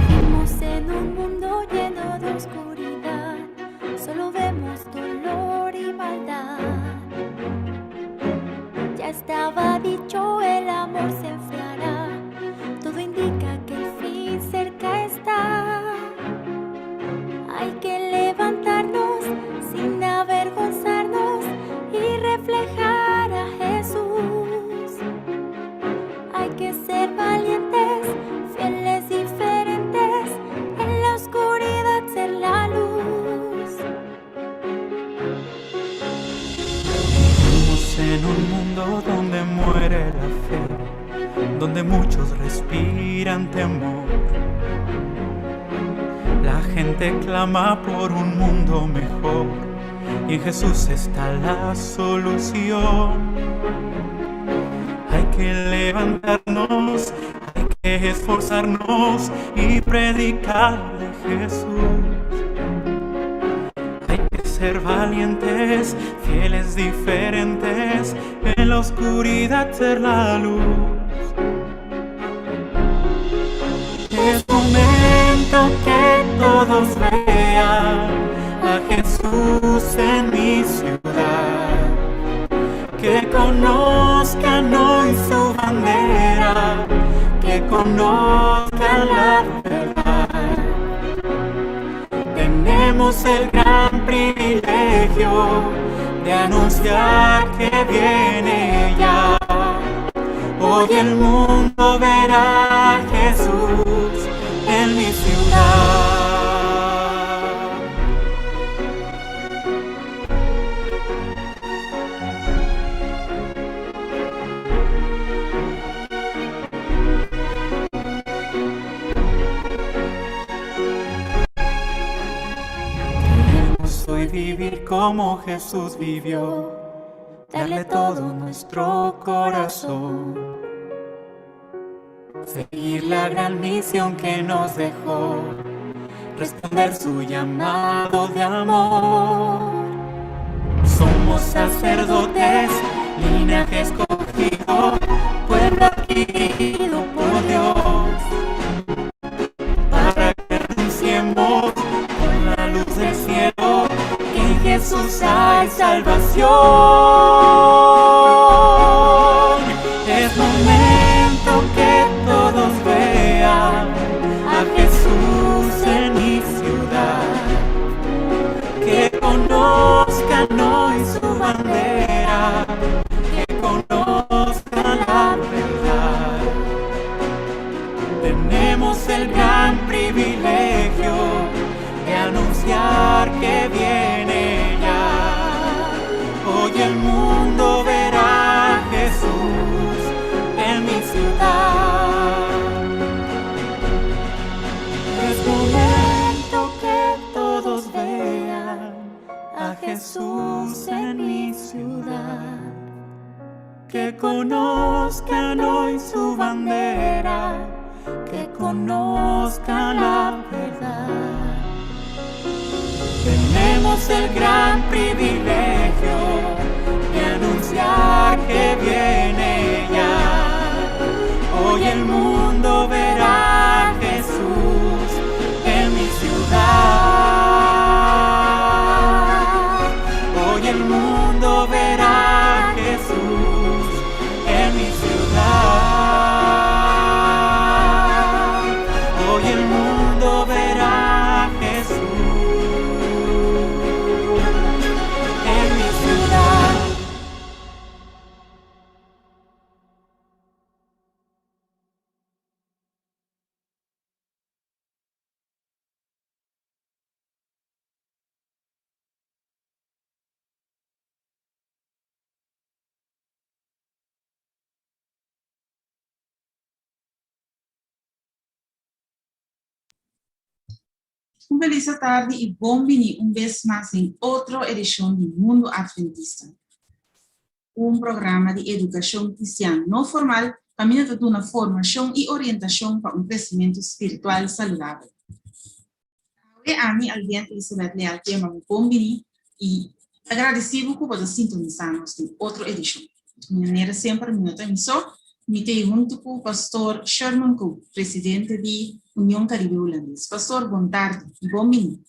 Vivimos en un mundo lleno de oscuridad, solo vemos dolor y maldad. Ya estaba dicho, el amor se enfriará, todo indica que el fin cerca está. Hay que levantarnos sin avergonzarnos y reflejar a Jesús. Hay que ser valientes, fieles, diferentes, en la oscuridad ser la luz. Vivimos en un mundo donde muere la fe, donde muchos respiran temor. La gente clama por un mundo mejor y en Jesús está la solución. Hay que levantarnos, hay que esforzarnos y predicar de Jesús. Hay que ser valientes, fieles, diferentes, en la oscuridad ser la luz. Es momento que todos vean a Jesús en mi ciudad, que conozcan hoy su bandera, que conozcan la verdad. Tenemos el gran privilegio de anunciar que viene ya. Hoy el mundo verá a Jesús en mi ciudad. Queremos hoy vivir como Jesús vivió, darle todo nuestro corazón, seguir la gran misión que nos dejó, responder su llamado de amor. Somos sacerdotes, linaje escogido, pueblo adquirido por Dios, para que anunciemos con la luz del cielo que en Jesús hay salvación. Es momento que todos vean a Jesús en mi ciudad, que conozcan hoy su bandera, que conozcan la verdad. Tenemos el gran privilegio de anunciar que viene ya. Hoy el mundo verá a Jesús en mi ciudad. Es momento que todos vean a Jesús en mi ciudad, que conozcan hoy su bandera, que conozcan la verdad. Tenemos el gran privilegio de anunciar que viene ya. Hoy el mundo verá a Jesús en mi ciudad. Hoy el mundo verá a Jesús en mi ciudad. Hoy el mundo verá a Jesús en mi ciudad. Un felis tardi i bon bini un bes mas den otro edishon di Mundo Adventista. Un programa di edukashon kristian no formal kaminda ta duna formashon i orientashon pa un kresimentu spiritual saludabel. Awe ami, Alvien Elizabeth Leal Kemba mi bon bini i ta gradisí bo ku bo ta sintonisá nos den otro edishon. Manera semper mi no ta mi so, mi ta ei huntu ku Pastor Sherman Koop, presidente di Union Caribe Hulandes. Pastor, bon tardi i bon bini.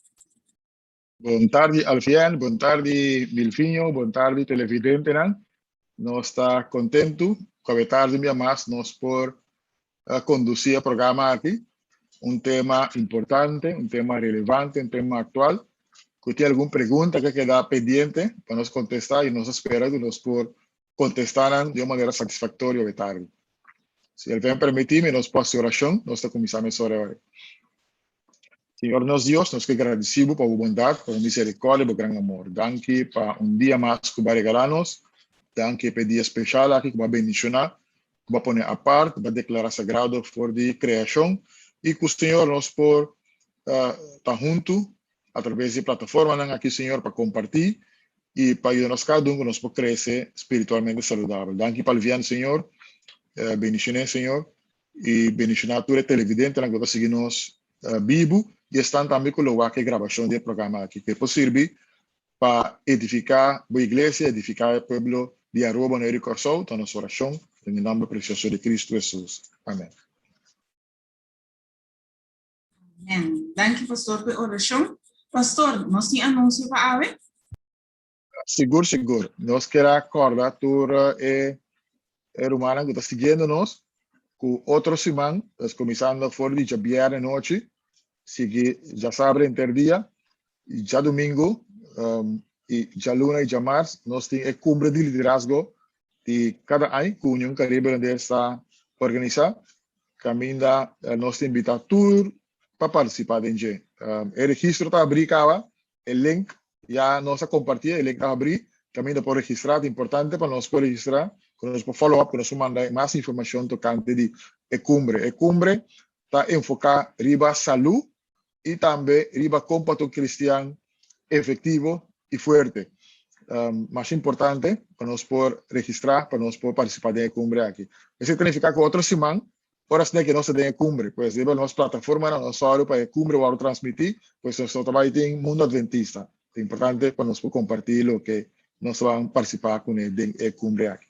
Bon tardi Alfian, bon tardi Milfinho, bon tardi televidentenan. Nos ta kontentu ku awe tardi un bia mas nos por kondusí e programa aki. Un tema importante, un tema relevante, un tema aktual. Ku tin algun pregunta ku a keda pendiente pa nos kontestá i nos ta spera ku nos por kontestá nan di un manera satisfaktorio awe tardi. Si Alfian permití mi nos por hasi orashon, nos ta kuminsá mesora e ora. Señor nos Dios, nos ke gradisí bo pa bo bondat, pa bo miserikòrdia i bo gran amor. Danki pa un dia mas ku bo a regalá nos. Danki pa e dia speshal aki ku bo a bendishoná, ku bo a pone apart, ku bo a deklará sagrado for di kreashon i ku, Señor, nos por ta huntu atraves di e plataformanan aki, Señor, pa kompartí i pa yuda nos kada un ku nos por krese spiritualmente saludabel. Danki pa Alvian, Señor. Bendishoné, Señor. I bendishoná tur e televidentenan ku ta sigui nos bibu i esnan tambe ku lo wak e grabashon di e programa aki, ku e por sirbi pa edifiká bo iglesia, edifiká e pueblo di Aruba, Boneiru i Kòrsou. Ta nos orashon den e nòmber presioso di Kristu Hesus. Amèn. Amèn. Danki pastor pa e orashon. Pastor, nos tin anunsio pa awe? Sigur, sigur. Nos kier a kòrda tur e rumannan ku ta siguiendo nos ku otro siman, pues kuminsando for di djabièrnè nochi, sigui djasabra henter dia, i djadumingu, i djaluna i djamars nos tin e Kumbre di Liderazgo di kada aña ku Union Karibe Hulandes ta organisá, kaminda nos ta invitá tur pa partisipá den dje. E registro ta abrí kaba. E link ya nos a comparti, e link a habri, caminda por registra, ta importante pa nos por registra, cu nos por follow up, cu nos por manda mas informacion tocante di e cumbre. E cumbre ta enfoca riba salud y tambe riba con pa ta un cristian efectivo y fuerte. Mas importante pa nos por registra, pa nos por participa den e cumbre aki. Esey ta nifica cu otro siman Ora esne ke nos ta den e kumbre, pues riba nos plataformanan nos sòru pa e kumbre wòrdu transmití, pues nos no ta bai tin Mundo Adventista. Ta importante pa nos por kompartí loke nos ta ban partisipá kuné den e kumbre aki.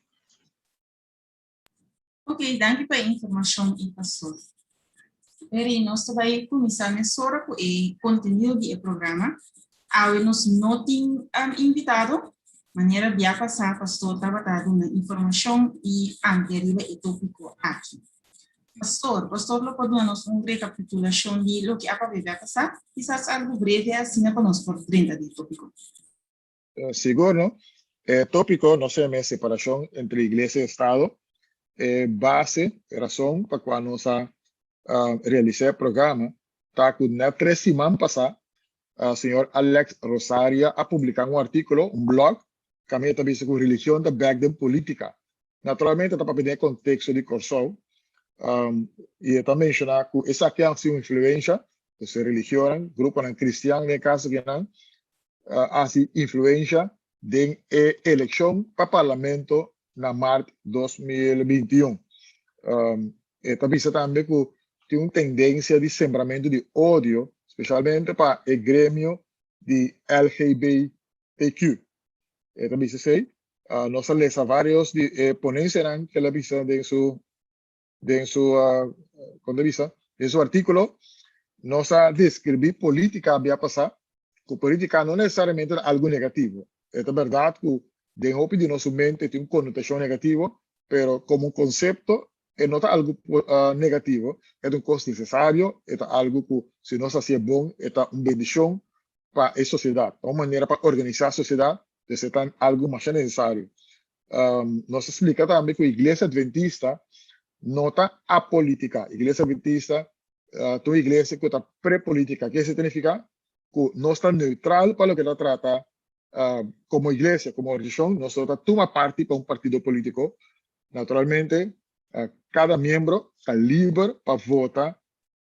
Ok, danki pa e informashon i pastor. Peri, nos ta bai kuminsá mesora ku e kontenido di e programa. Awe nos no tin invitado, manera bia pasá pastor tabata duna informashon i amplia riba e tópiko aki. Pastor, pastor lo por duna nos un rekapitulashon di loke a papia bia pasá? Kisas algu breve asina pa nos por drenta di e tópiko. Sigur no. E tópiko nos a yama e separashon entre iglesia i estado. E base, e rason pa kua nos a realisá e programa ta ku nèt tres siman pasá Señor Alex Rosaria a publica un articulo, un blog, caminda ta bisa cu religion ta bek den politica. Naturalmente ta papia den e contexto di Corsou, y e ta menciona cu esaki a haci un influencia, dus e religionnan, gruponan cristian den e caso akinan, a haci influencia den e eleccion pa parlamento na maart 2021. E ta bisa tambe ku tin un tendensia di sembramentu di odio, spesialmente pa e gremio di LGBTQ. E ta bisa esei. Nos a lesa vários di e ponensianan ku el a bisa den su den su kon ta bisa den su artíkulo. Nos a deskribí polítika bia pasá ku polítika no nesesariamente ta algu negativo. E ta bèrdat ku den hopi di nos su mente tin un konotashon negativo, pero komo un konsepto e no ta algu negativo, e ta un kos nesesario, e ta algu ku si nos hasié bon e ta un bendishon pa e sosiedat, ta un manera pa organisá sosiedat, dus e ta algu masha nesesario. Nos a splika tambe ku Iglesia Adventista no ta apolítika, Iglesia Adventista ta un iglesia ku ta prepolítika. Ke esei ta nifiká? Ku nos ta neutral pa loke ta trata komo iglesia, komo organisashon, nos no ta tuma parti pa un partido polítiko. Naturalmente, kada miembro ta liber pa vota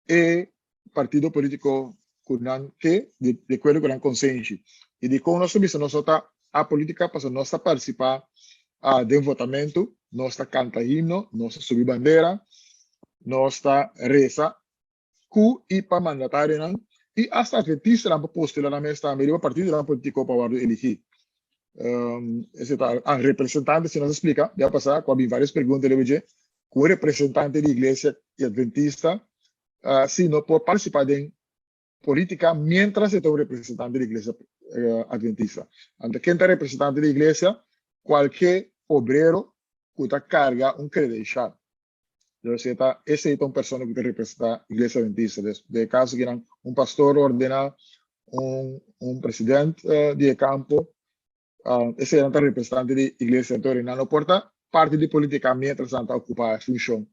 e partido polítiko ku nan ke, di akuerdo ku nan konsenshi. I dikon nos ta bisa nos no ta apolítika? Pasobra nos ta partisipá. Den votamentu, nos ta kanta himno, nos ta subi bandera, nos ta resa ku i pa mandatarionan i asta adventistanan pa postula nan mes tambe riba partidonan politiko pa wòrdu eligí. Esei ta ah, representante, si nos a splika bia pasá ku a bin vários pregunta riba dje, ku un representante di iglesia i adventista si no por partisipá den polítika miéntras e ta un representante di iglesia adventista. Anto ken ta representante di iglesia? Kualke obrero ku ta karga un kredenshal. Entonces, e ta, esei ta un persona ku ta representá Iglesia Adventista. Des, den e kaso kinan, un pastor ordená, un, un president di e kampo, eseinan ta representante di Iglesia. Entonces, nan no por ta parti di polítika mientras nan ta okupá e funshon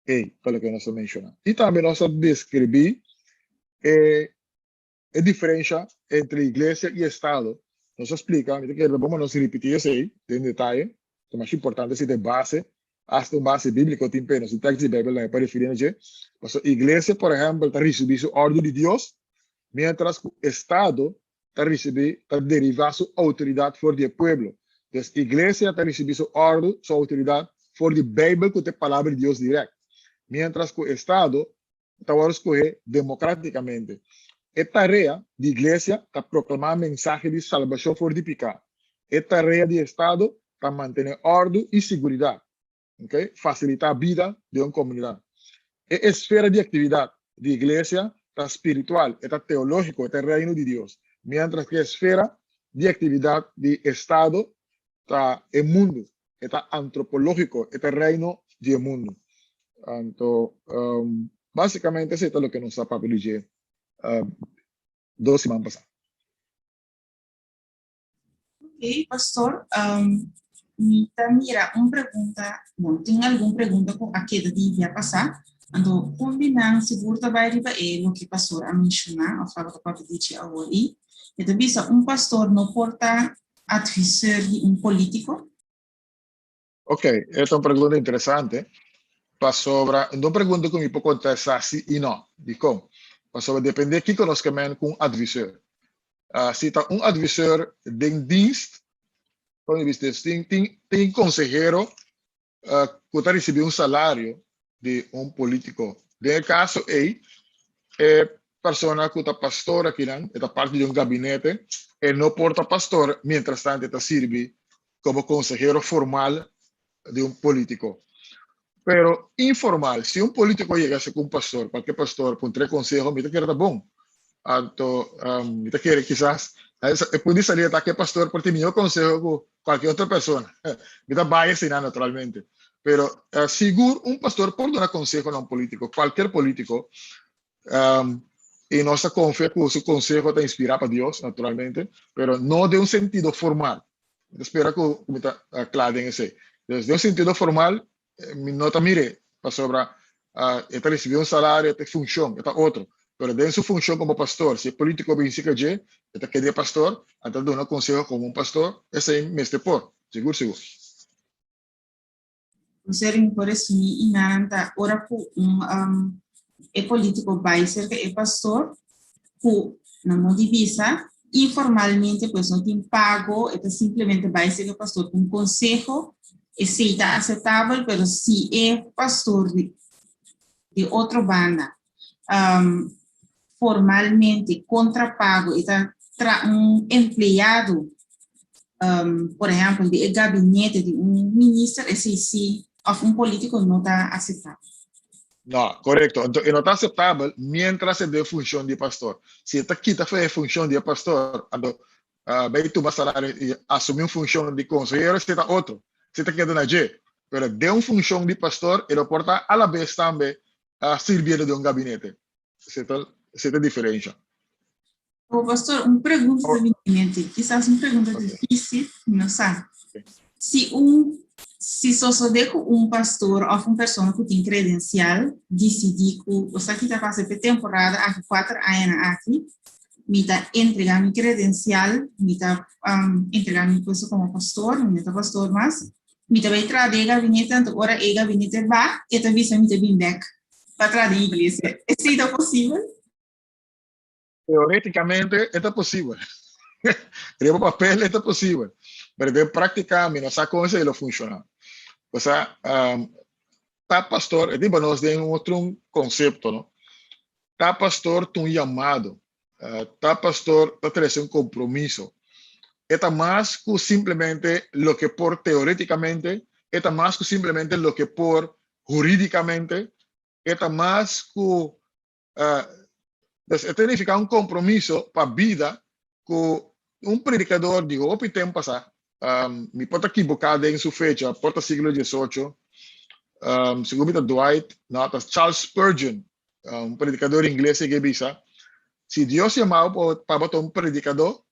ei, ta loke nos a menshoná. I tambe nos a deskribí e E diferensha entre iglesia i estado, nos a splika, mi ta kere ta bon pa nos ripití esei den detaye, ta masha importante si ta e base, asta un base bíbliko tin p'e, nos tin tèks di Beibel tambe pa referí na dje. Pasobra iglesia, por ehèmpel, ta risibí su òrdu di Dios, miéntras ku estado ta risibí, ta derivá su outoridat for di e pueblo. Pues iglesia ta risibí su òrdu, su outoridat for di Beibel ku ta e Palabra di Dios dirèkt, miéntras ku estado ta wòrdu skohé demokrátikamente. E tarea di iglesia ta proklamá mensahe di salbashon for di piká. E tarea di estado ta mantené òrdu i siguridat, okay, fasilitá bida den un komunidat. E esfera di aktividat di iglesia ta spiritual, e ta teológiko, e ta e reino di Dios, miéntras ku e esfera di aktividat di estado ta e mundu, e ta antropológiko, e ta e reino di e mundu. Anto, básikamente esei ta loke nos a papia di dje dos siman pasá. Ok, pastor, mi ta mira un pregunta, bon, tin algun pregunta ku a keda di bia pasá, anto un di nan sigur ta bai riba e loke pastor a menshoná òf tabata papia di dje awor i e ta bisa un pastor no por ta adviseur di un polítiko? Ok, e ta un pregunta interesante, pasobra no un pregunta ku mi por kontestá si i no. Dikon? Pasobra dependé kiko nos ke men ku un adviseur. Si ta un adviseur den dienst, kon mi bisa tin tin tin konsehero ku ta risibí un salario di un polítiko. Den e kaso ei, e persona ku ta pastor akinan, e ta parti di un gabinete, e no por ta pastor mientras tanto e ta sirbi komo konsehero formal di un polítiko. Pero informal, si un polítiko yega a ser ku un pastor, kualke pastor, puntra e konseho, mi ta kere ta bon. Anto, mi ta kere kisas e punto di salida ta ku e pastor por tin mihó konseho ku kualke otro persona. Mi ta bai asina naturalmente. Pero sigur un pastor por duna konseho na un polítiko, kualker polítiko, i nos ta konfia ku su konseho ta inspirá pa Dios, naturalmente, pero no den un sentido formal. Mi ta spera ku mi ta kla den esei. Dus den un sentido formal mi no ta mir'é, pasobra e ta risibí un salario, e ta funshon, e ta otro. Pero den su funshon komo pastor, si e polítiko bin sika dje, e ta keda e pastor, a ta duna konseho komo un pastor, esei mester por, sigur sigur. Entonces mi por resumí i nan ta ora ku un e polítiko bai serka e pastor ku na no di bisa informalmente pues no tin pago, e ta simplemente bai serka e pastor ku un konseho, esei ta aseptabel, pero si e pastor di di otro banda formalmente kontra pago e ta tra un empleado por ehempel di e gabinete di un minister esei si of un politico no ta aseptabel. No, korekto. Anto e no ta aseptabel mientras e den funshon di e pastor. Si e ta kita for e funshon di e pastor, anto bai tuma salario i asumi un funshon di konsehero, esei ta otro. Esei ta keda na dje. Pero den un funshon di pastor e lo por ta alabes tambe sirbiendo den un gabinete. Esei ta, esei ta e diferensha. Oh, pastor, un pregunta ta bini mi mente. Kisas un pregunta difícil, mi no sa. Si un, si sosodé ku un pastor òf un persona ku tin kredensial disidí ku, bo sa ki ta pasa p'e temporada aki, kuater añanan aki, mi ta entregá mi kredensial, mi ta entregá mi puesto komo pastor, mi no ta pastor mas, mi ta bai traha den e gabinete, anto ora e gabinete ba, e ta bisa mi ta bin bèk pa traha den iglesia. Esei ta posibel? Teoréticamente e ta posibel. Riba papel e ta posibel. Pero den práktika mi no sa kon esei lo funshoná. Osea, ta pastor, e tin pa nos den un otro konsepto, no? Ta pastor ta un yamado. Ta pastor ta trese un kompromiso. E ta mas ku simplemente loke por teorétikamente, e ta mas ku simplemente loke por hurídikamente, e ta mas ku Dus e ta nifiká un kompromiso pa bida ku un predikador di hopi tempu pasá, mi por ta kiboká den su fecha, por ta siglo diesocho, segun mi ta Dwight, no, ta Charles Spurgeon, un predikador ingles e ke bisa, Si Dios yama bo pa bo ta un predikadó,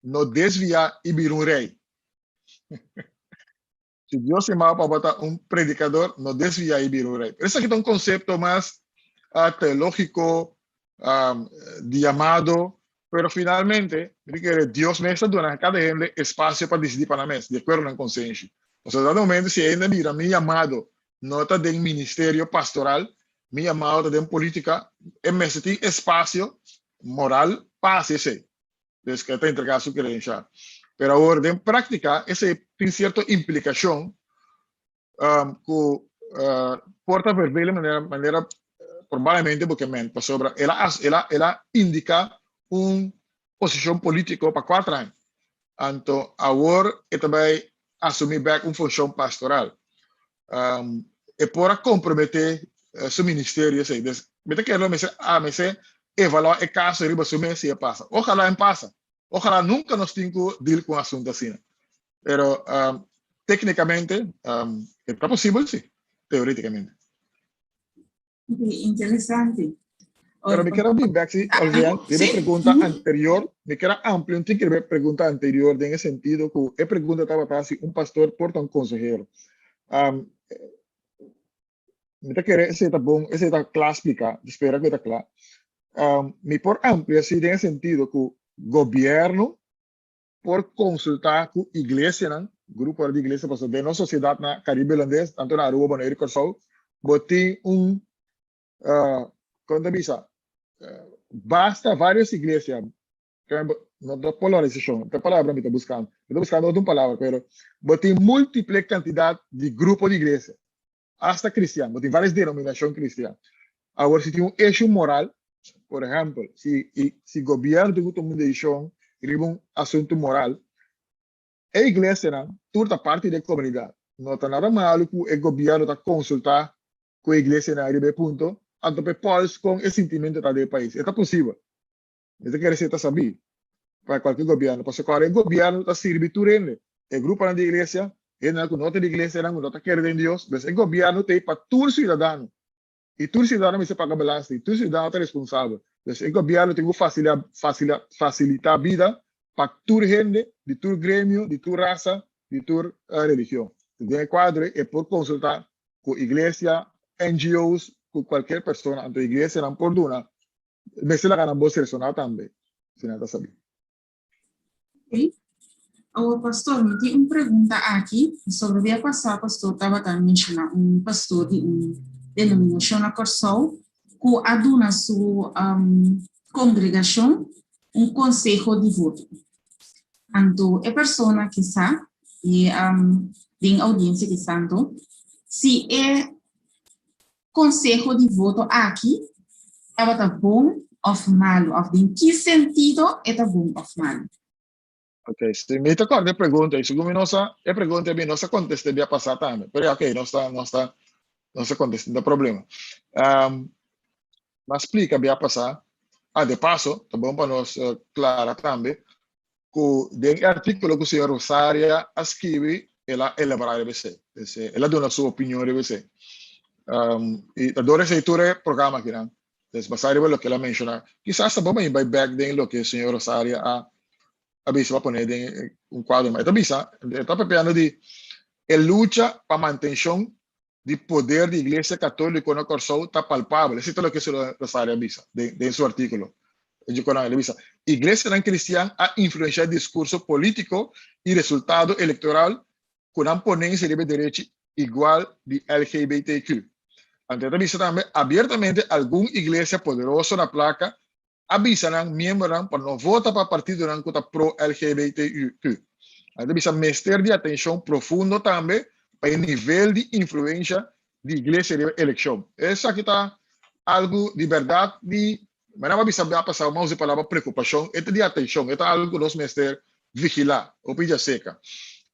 no desviá i bira un rei. Si Dios yama bo pa bo ta un predicador, no desvia i bira un rey. Pero esaki ta un concepto mas teológico, di llamado, pero finalmente, mi ta kere Dios mes ta duna cada hende espacio pa dicidi pa nan mes, di acuerdo nan consenshi. Pasobra dado momento si hende mira mi llamado no ta den ministerio pastoral, mi llamado ta den politica, e mester tin espacio moral pa haci esey. Des ke ta entregá su kreensia. Pero awor den práktika esei tin sierto implikashon ku por ta verbele manera manera probablemente bo ke men pasobra el a el a el a indiká un posishon polítiko pa kuater aña. Anto awor e ta bai asumí bèk un funshon pastoral. E por a komprometé su ministerio esei. Des mi ta kere lo mester a mester evaluá e kaso riba su mes si e pasa. Ojalá en pasa. Ojalá nunka nos tin ku deal ku un asuntu asina. Pero téknikamente e ta posibel si, teorétikamente. Interesante. Pero mi quiero bin back si, Olvian, riba e pregunta anterior, mi quiero amplia un tiki riba e pregunta anterior den e sentido ku e pregunta tabata si un pastor por ta un konsehero. Um, mi ta kere esei ta bon, esei ta kla splika, mi spera ku e ta kla. Um, mi por amplia si den e sentido ku gobierno por konsultá ku iglesianan, gruponan di iglesia, pasobra den nos sosiedat na Karibe Hulandes, tantu na Aruba, Boneiru i Kòrsou, bo tin un, kon ta bisa, basta vários iglesia, no ta polarisashon, ta palabra mi ta buskando, mi ta buskando otro palabra, pero bo tin múltiple kantidat di grupo di iglesia, hasta kristian, bo tin vários denominashon kristian. Awor si tin un issue moral, por ehèmpel, si si gobièrnu tin ku tuma un desishon riba un asuntu moral, e iglesianan tur ta parti di e komunidat. No ta nada malu ku e gobièrnu ta konsultá ku e iglesianan riba e punto, anto pa e pòls kon e sintimentu ta den e pais. E ta posibel. Mi ta kere si e ta sabí pa kualke gobièrnu, pasobra kòrda e gobièrnu ta sirbi tur hende, e gruponan di iglesia, hendenan ku no ta di iglesianan ku no ta kere den Dios, pues e gobièrnu ta ei pa tur siudadano i tur siudadano mester paga belasting, tur siudadano ta responsabel, pues e gobièrnu tin ku fasilitá bida pa tur hende di tur gremio, di tur rasa, di tur religion. Den e kuadro ei e por konsultá ku iglesia, NGO's, ku kualker persona, anto iglesianan por duna Mester laga nan bos resoná tambe, si nan ta sabí. Ok. Awor pastor, mi tin un pregunta aki. Sobre dia pasá pastor tabata menshoná un pastor di un denominashon na Kòrsou ku a duna su kongregashon un konseho di voto. Anto e persona ke sa i den oudiensia ke sa anto, si e konseho di voto aki tabata bon òf malu òf den ki sentido e ta bon òf malu? Ok, si mi ta kòrda e pregunta i segun mi no sa e pregunta mi no sa kontest'é bia pasá tambe, pero ya ok, nos ta nos ta nos ta kontest'é, no ta problema. Um, m'a splika bia pasá, ah de paso ta bon pa nos klara tambe ku den e artíkulo ku señor Rosaria a skibi el a elaborá riba esei, el a duna su opinion riba esei. Um, i ta dor esei tur e programa akinan. Entonces, basá riba loke el a menshoná, kisas ta bon pa mi bai bèk den loke señor Rosaria a a bisa pa pone den un kuadro. Ma e ta bisa, e ta papiando di e lucha pa mantenshon di poder di Iglesia Katóliko na Kòrsou ta palpabel. Esei ta loke señor Rosaria a bisa den den su artíkulo. E dje konan el a bisa, Iglesianan kristian a influenshá diskurso polítiko i resultado elektoral ku nan ponensia riba e derechi igual di LGBTQ. Anto e ta bisa tambe, abiertamente algun iglesia poderoso na plaka a bisa nan miembronan pa no vota pa partidonan ku ta pro-LGBTQ. Anto ta bisa mester di atenshon profundo tambe pa e nivel di influensha di iglesia riba elekshon. Esaki ta algu di bèrdat di, mi a bisa bia pasá, mi a usa e palabra preokupashon, e ta di atenshon, e ta algu ku nos mester vigilá hopi djaseka.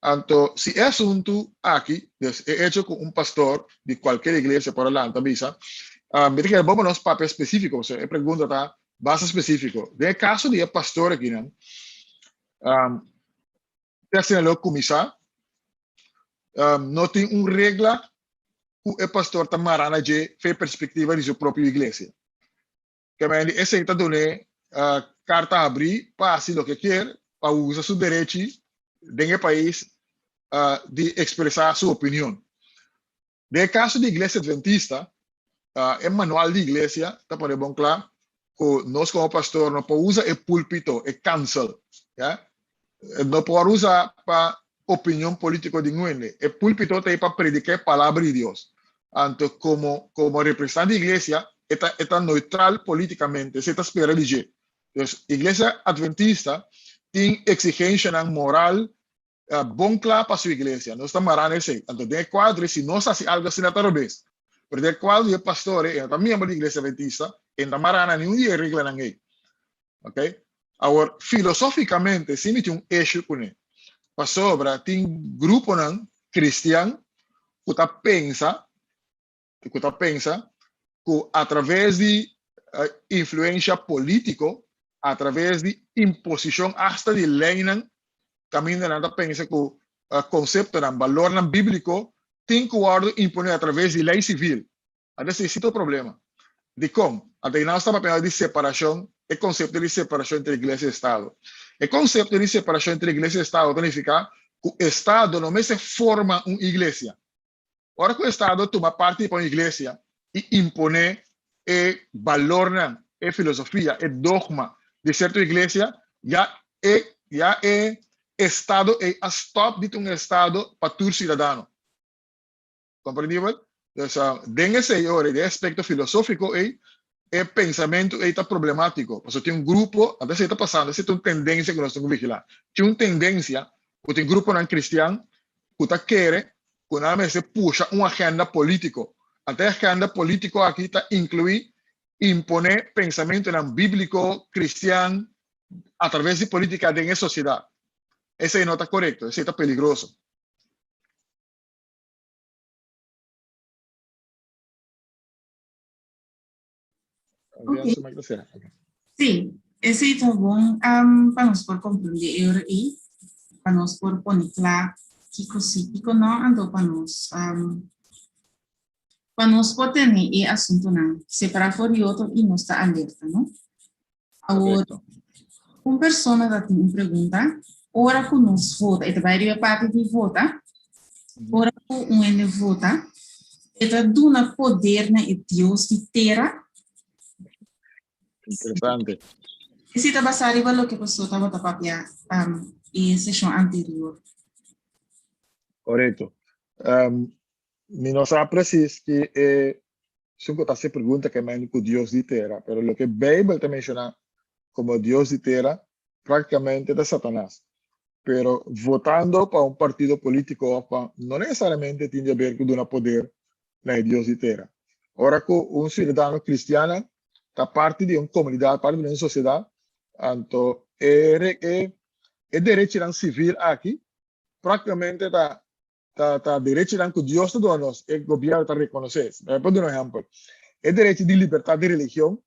Anto si e asuntu aki, dus e echo ku un pastor di kualker iglesia por a lanta bisa, mi ta kere bon pa nos papia spesífiko, pasobra e pregunta ta basta spesífiko. Den e kaso di e pastor akinan, te asina lo kuminsá, no tin un regla ku e pastor ta mará na dje fe perspektiva di su propio iglesia. Kemende esei ta dun'é karta habrí pa hasi loke kier, pa usa su derechi den e pais di ekspresá su opinion. Den e kaso di Iglesia Adventista, e manual di iglesia ta pone bon kla ku nos komo pastor no por usa e púlpito, e kansel, ya, no por usa pa opinion polítiko di ningun hende. E púlpito ta ei pa prediká e palabra di Dios. Anto komo komo representante di iglesia e ta e ta neutral polítikamente, esei ta spera di dje. Dus Iglesia Adventista tin eksigenshanan moral bon kla pa su iglesia. Nos ta mará na esei. Anto den e kuadro si nos hasi algu asina ta robes. Pero den e kuadro di e pastor ei, e no ta miembro di Iglesia Adventista, e no ta mará na niun di e reglanan ei. Ok? Awor, filosófikamente si mi tin un issue kuné. Pasobra tin gruponan kristian ku ta pensa, ku ta pensa ku atraves di influensha polítiko, atraves di imposishon asta di leinan, kaminda nan ta pensa ku konseptonan, balornan bíbliko tin ku wòrdu imponé atraves di lei sivil. Anto esei si ta un problema. Dikon? Anto ei nan staba pensa di separashon, e konsepto di separashon entre iglesia i estado. E konsepto di separashon entre iglesia i estado ta nifiká ku estado no mester forma un iglesia. Ora ku estado tuma parti pa un iglesia i imponé e balornan, e filosofia, e dogma di sierto iglesia, ya e ya e estado ei a stòp di ta un estado pa tur siudadano. Komprendibel? Dus den esei ora, den e aspekto filosófiko ei, e pensamentu ei ta problemátiko. Pasobra tin un grupo, anto esei ta pasando, esei ta un tendensia ku nos tin ku vigilá. Tin un tendensia ku tin gruponan kristian ku ta kere ku nan mester pusha un agenda polítiko. Anto e agenda polítiko aki ta inkluí imponé pensamentunan bíbliko, kristian, atraves di polítika den e sosiedat. Esei no ta korekto, esei ta peligroso. Ok. Sí, esei ta bon um, pa nos por comprende e ora ei, pa nos por pone kla kiko sí, kiko no, anto pa nos um, pa nos por tene e asuntonan separá for di otro i nos ta alerta, no? Awor, un persona ta tin un pregunta, ora ku nos vota, e ta bai riba e parti di vota, ora ku un hende vota, e ta duna poder na e dios di tera? Interesante. Esei ta basá riba loke pastor tabata papia um, e seshon anterior. Korekto. Um, mi no sa presis ki e Esun ku ta hasi pregunta ke men ku Dios di tera, pero loke Beibel ta menshoná komo Dios di tera práktikamente ta Satanas. Pero votando pa un partido polítiko òf pa no nesesariamente tin di aber ku duna poder na e Dios di tera. Ora ku un siudadano kristiana ta parti di un komunidat, parti di un sosiedat, anto e e derechinan sivil aki práktikamente ta ta ta derechinan ku Dios ta duna nos, e gobierno ta rekonosé. Mi por duna un ehèmpel. E derechi di libertat di religion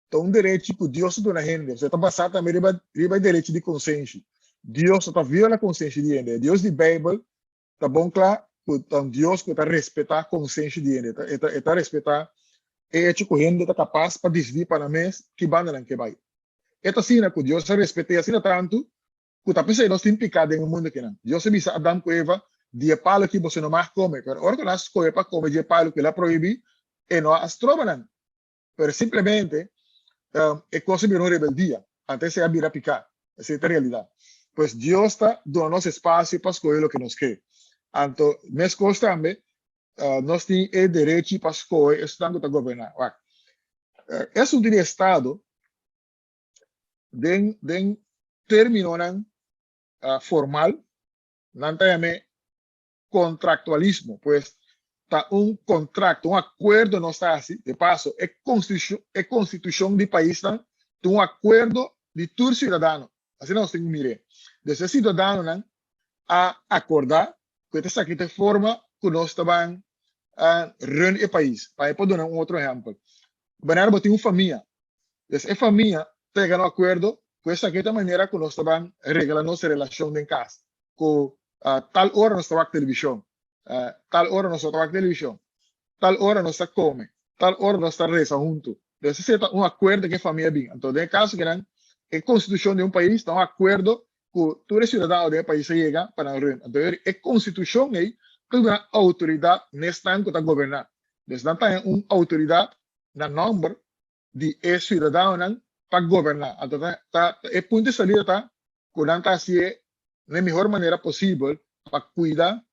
ta un derechi ku Dios ta duna hende, osea ta basá tambe riba riba e derechi di konsenshi. Dios no ta viola konsenshi di hende. E Dios di Beibel ta bon kla ku ta un Dios ku ta respetá konsenshi di hende. E ta e ta respetá e echo ku hende ta kapas pa disidí pa nan mes ki banda nan ke bai. E ta asina ku Dios a respet'é asina tantu Ku ta p'esei nos tin piká den e mundu akinan. Dios a bisa Adam ku Eva, Di e palu aki boso no mag kome. Pero ora ku nan a skohe pa kome di e palu ku el a prohibí, e no a stroba nan. Pero simplemente e kos a bira un rebeldia. Anto esei a bira piká. Esei ta realidat. Pues Dios ta duna nos espasio pa skohe loke nos ke. Anto meskos tambe nos tin e derechi pa skohe esnan ku ta goberná. Wak, e asuntu di estado den den términonan formal. Nan ta yam'é kontraktualismo. Pues ta un kontrakto, un akuerdo nos ta hasi. De paso, e konstitushon, e konstitushon di paisnan ta un akuerdo di tur siudadano. Asina nos tin ku mir'é. Dus e siudadanonan a akordá ku e ta esaki ta e forma ku nos ta ban run e pais. Pa mi por duna un otro ehèmpel. Wanneer bo tin un famia, dus e famia ta yega na un akuerdo ku esaki ta e manera ku nos ta ban regla nos relashon den kas. Ku tal ora nos ta wak televishon, tal ora nos no ta wak televishon, tal ora nos ta kome, tal ora nos ta resa huntu. Dus esei ta un akuerdo ku e famia bin. Anto den e kaso kinan e konstitushon di un pais ta un akuerdo ku tur e siudadano den e pais a yega pa nan run. Anto e konstitushon ei ta duna outoridat n'esnan ku ta goberná. Dus nan ta haña un outoridat na nòmber di e siudadanonan pa goberná. Anto ta ta e punto di salida ta ku nan ta hasié na e mihor manera posibel pa kuida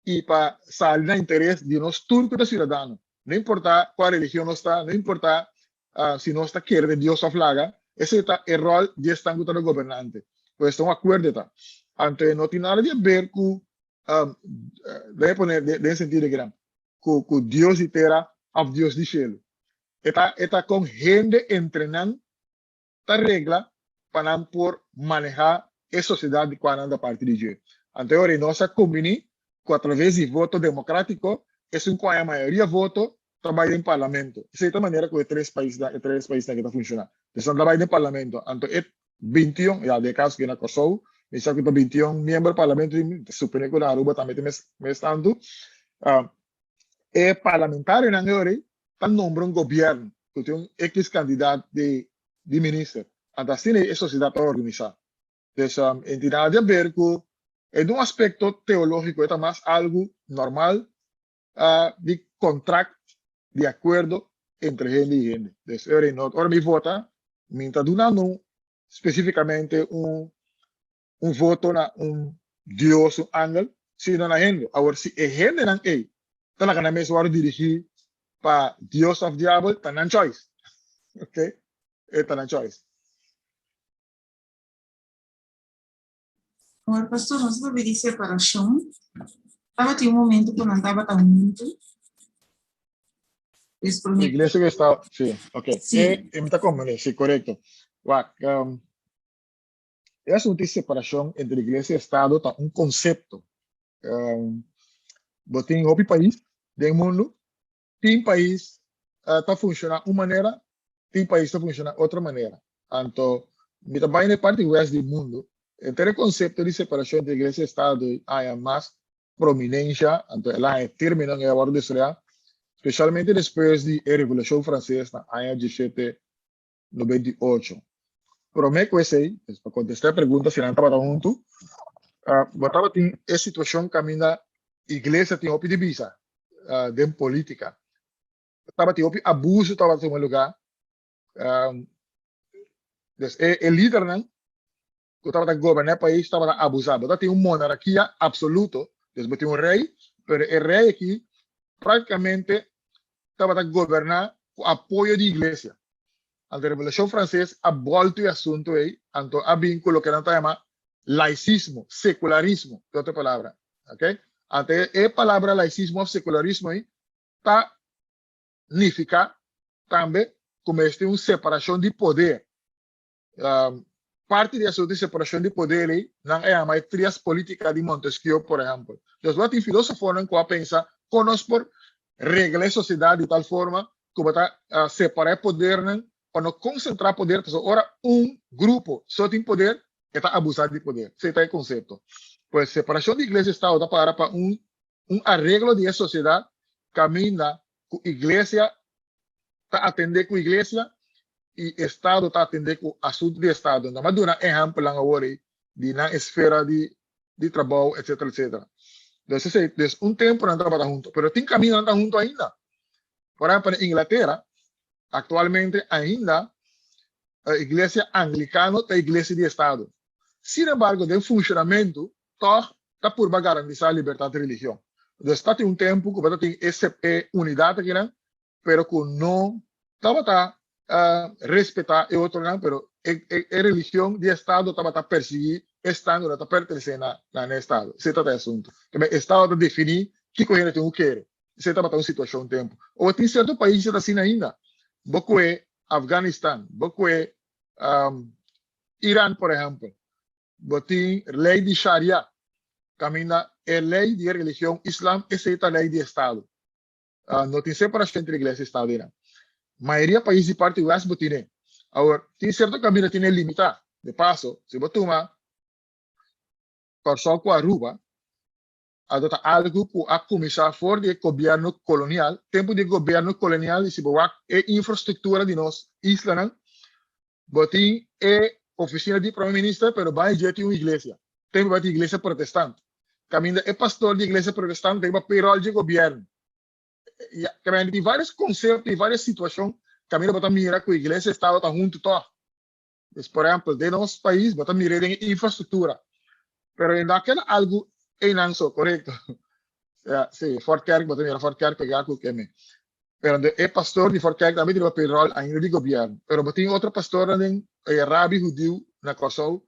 i pa sali na interes di nos tur ku ta siudadano. No importá kua religion nos ta, no importá si nos ta kere den Dios òf laga, esei ta e ròl di esnan ku ta nos gobernante. Pues ta un akuerdo e ta. Anto e no tin nada di aber ku, debe pone den e sentido kinan, ku ku Dios di tera òf Dios di shelu. E ta e ta kon hende entre nan ta regla pa nan por manehá e sosiedat di kua nan ta parti di dje. Anto e ora ei nos a kumbiní ku atraves di voto demokratiko esun ku haña mayoria voto ta bai den parlamento. Esei ta manera ku e tres paisnan e tres paisnan aki ta funshoná. Entonces nan ta bai den parlamento. Anto e bintiun, ya den e kaso aki na Kòrsou mi sa ku ta bintiun miembro di parlamento i mi ta suponé ku na Aruba tambe ta mes mes tantu. E parlamentarionan e ora ei ta nombra un gobièrnu ku tin un X kandidat di di minister. Anto asina e sosiedat ta organisá. Dus e tin nada di haber ku e den un aspekto teológiko e ta mas algu normal di kontrakt di akuerdo entre hende i hende. Dus e ora ei no ora mi vota mi ta dunando spesífikamente un un voto na un dios, un angel, sino na hende. Awor, si e hendenan ei ta laga nan mes wòrdu dirigí pa dios òf diabel, ta nan choice. Ok? E ta nan choice. Awor, pastor, nos ta papia di separashon. Tabatin un momento ku nan tabata huntu. Des promé. Iglesia ku estaba, sí, ok. Sí. E, e mi ta komprendé, sí, korekto. Wak, um, E asuntu di separashon entre iglesia i estado ta un konsepto. Bo tin hopi pais den mundu, tin pais ta funshoná un manera, tin pais ta funshoná otro manera. Anto mi ta bai na e parti west di mundu, henter e konsepto di separashon entre iglesia i estado haña mas prominensha, anto el a haña e términonan ei a wòrdu desaroyá, spesialmente despues di e Revolushon Franses na aña diesshete 98. Promé ku esei, pues pa kontestá e pregunta si nan tabata huntu, bo tabatin e situashon kaminda iglesia tin hopi di bisa den polítika. Tabatin hopi abuso tabata tuma lugá. Dus e e lidernan ku tabata goberná e pais tabata abusá. Bo tabatin un monarkia absoluto, dus bo tin un rei, pero e rei aki práktikamente tabata goberná ku apoyo di iglesia. Anto Revolushon Franses a bòltu e asuntu ei, anto a bin ku loke nan ta yama laisismo, sekularismo, ku otro palabra. Oke? Anto e palabra laisismo òf sekularismo ei ta nifiká tambe ku mester un separashon di poder. Parti di asuntu di separashon di poder ei, nan a yama e trias politica di Montesquieu, por ehèmpel. Dus bo a tin filosofonan ku a pensa kon nos por regla e sosiedat di tal forma ku bo ta separá e podernan pa no konsentrá poder, pasobra ora un grupo so tin poder, e ta abusá di poder. Esei ta e konsepto. Pues separashon di iglesia i estado ta para pa un un areglo di e sosiedat kaminda ku iglesia ta atendé ku iglesia i estado ta atendé ku asuntu di estado. Nan a duna ehèmpelnan awor ei di nan esfera di di trabou etcetera etcetera. Dus esei des un tempu nan tabata huntu pero tin kaminda nan ta huntu ainda. Por ehèmpel na Inglatera aktualmente ainda iglesia anglikano ta iglesia di estado. Sin embargo den funshonamentu tòg ta purba garantisá libertat di religion. Dus ta tin un tempu ku bo ta tin e e unidat akinan pero ku no tabata respetá e otronan, pero e e religion di estado tabata persiguí Esnan ku no ta pertenesé na na e estado. Esei tabata e asuntu. Keme estado ta definí kiko hende tin ku kere. Esei tabata un situashon tempu. Ora tin sierto pais ta asina ainda. Bo kue Afganistan, bo kue Iran por ehèmpel. Bo tin lei di Sharia kaminda e lei di e religion Islam esei ta lei di estado. No tin separashon entre iglesia i estado einan. Mayoria pais di parti west bo tine. Awor, tin sierto kaminda tine limitá. De paso, si bo tuma Kòrsou ku Aruba, anto ta algu ku a kuminsá for di e gobièrnu kolonial. Tempu di e gobièrnu kolonial, i si bo wak e infrastruktura di nos islanan, bo tin e ofisina di prome minister, pero bai dje tin un iglesia. Tempu bai tin iglesia protestant. Kaminda e pastor di iglesia protestant ta riba payroll dje gobièrnu. Ya, kaminda tin vários konsepto i vários situashon kaminda bo ta mira ku iglesia i estado ta huntu tòg. Dus, por ehèmpel, den nos pais bo ta mir'é den e infrastruktura. Pero e no a keda algu einan so, korekto? Ya, sí, Fort Kerk, bo ta mira Fort Kerk pegá ku keme. Pero e pastor di Fort Kerk tambe tin riba payroll ainda di gobièrnu. Pero bo tin otro pastornan den e rabi hudiu na Kòrsou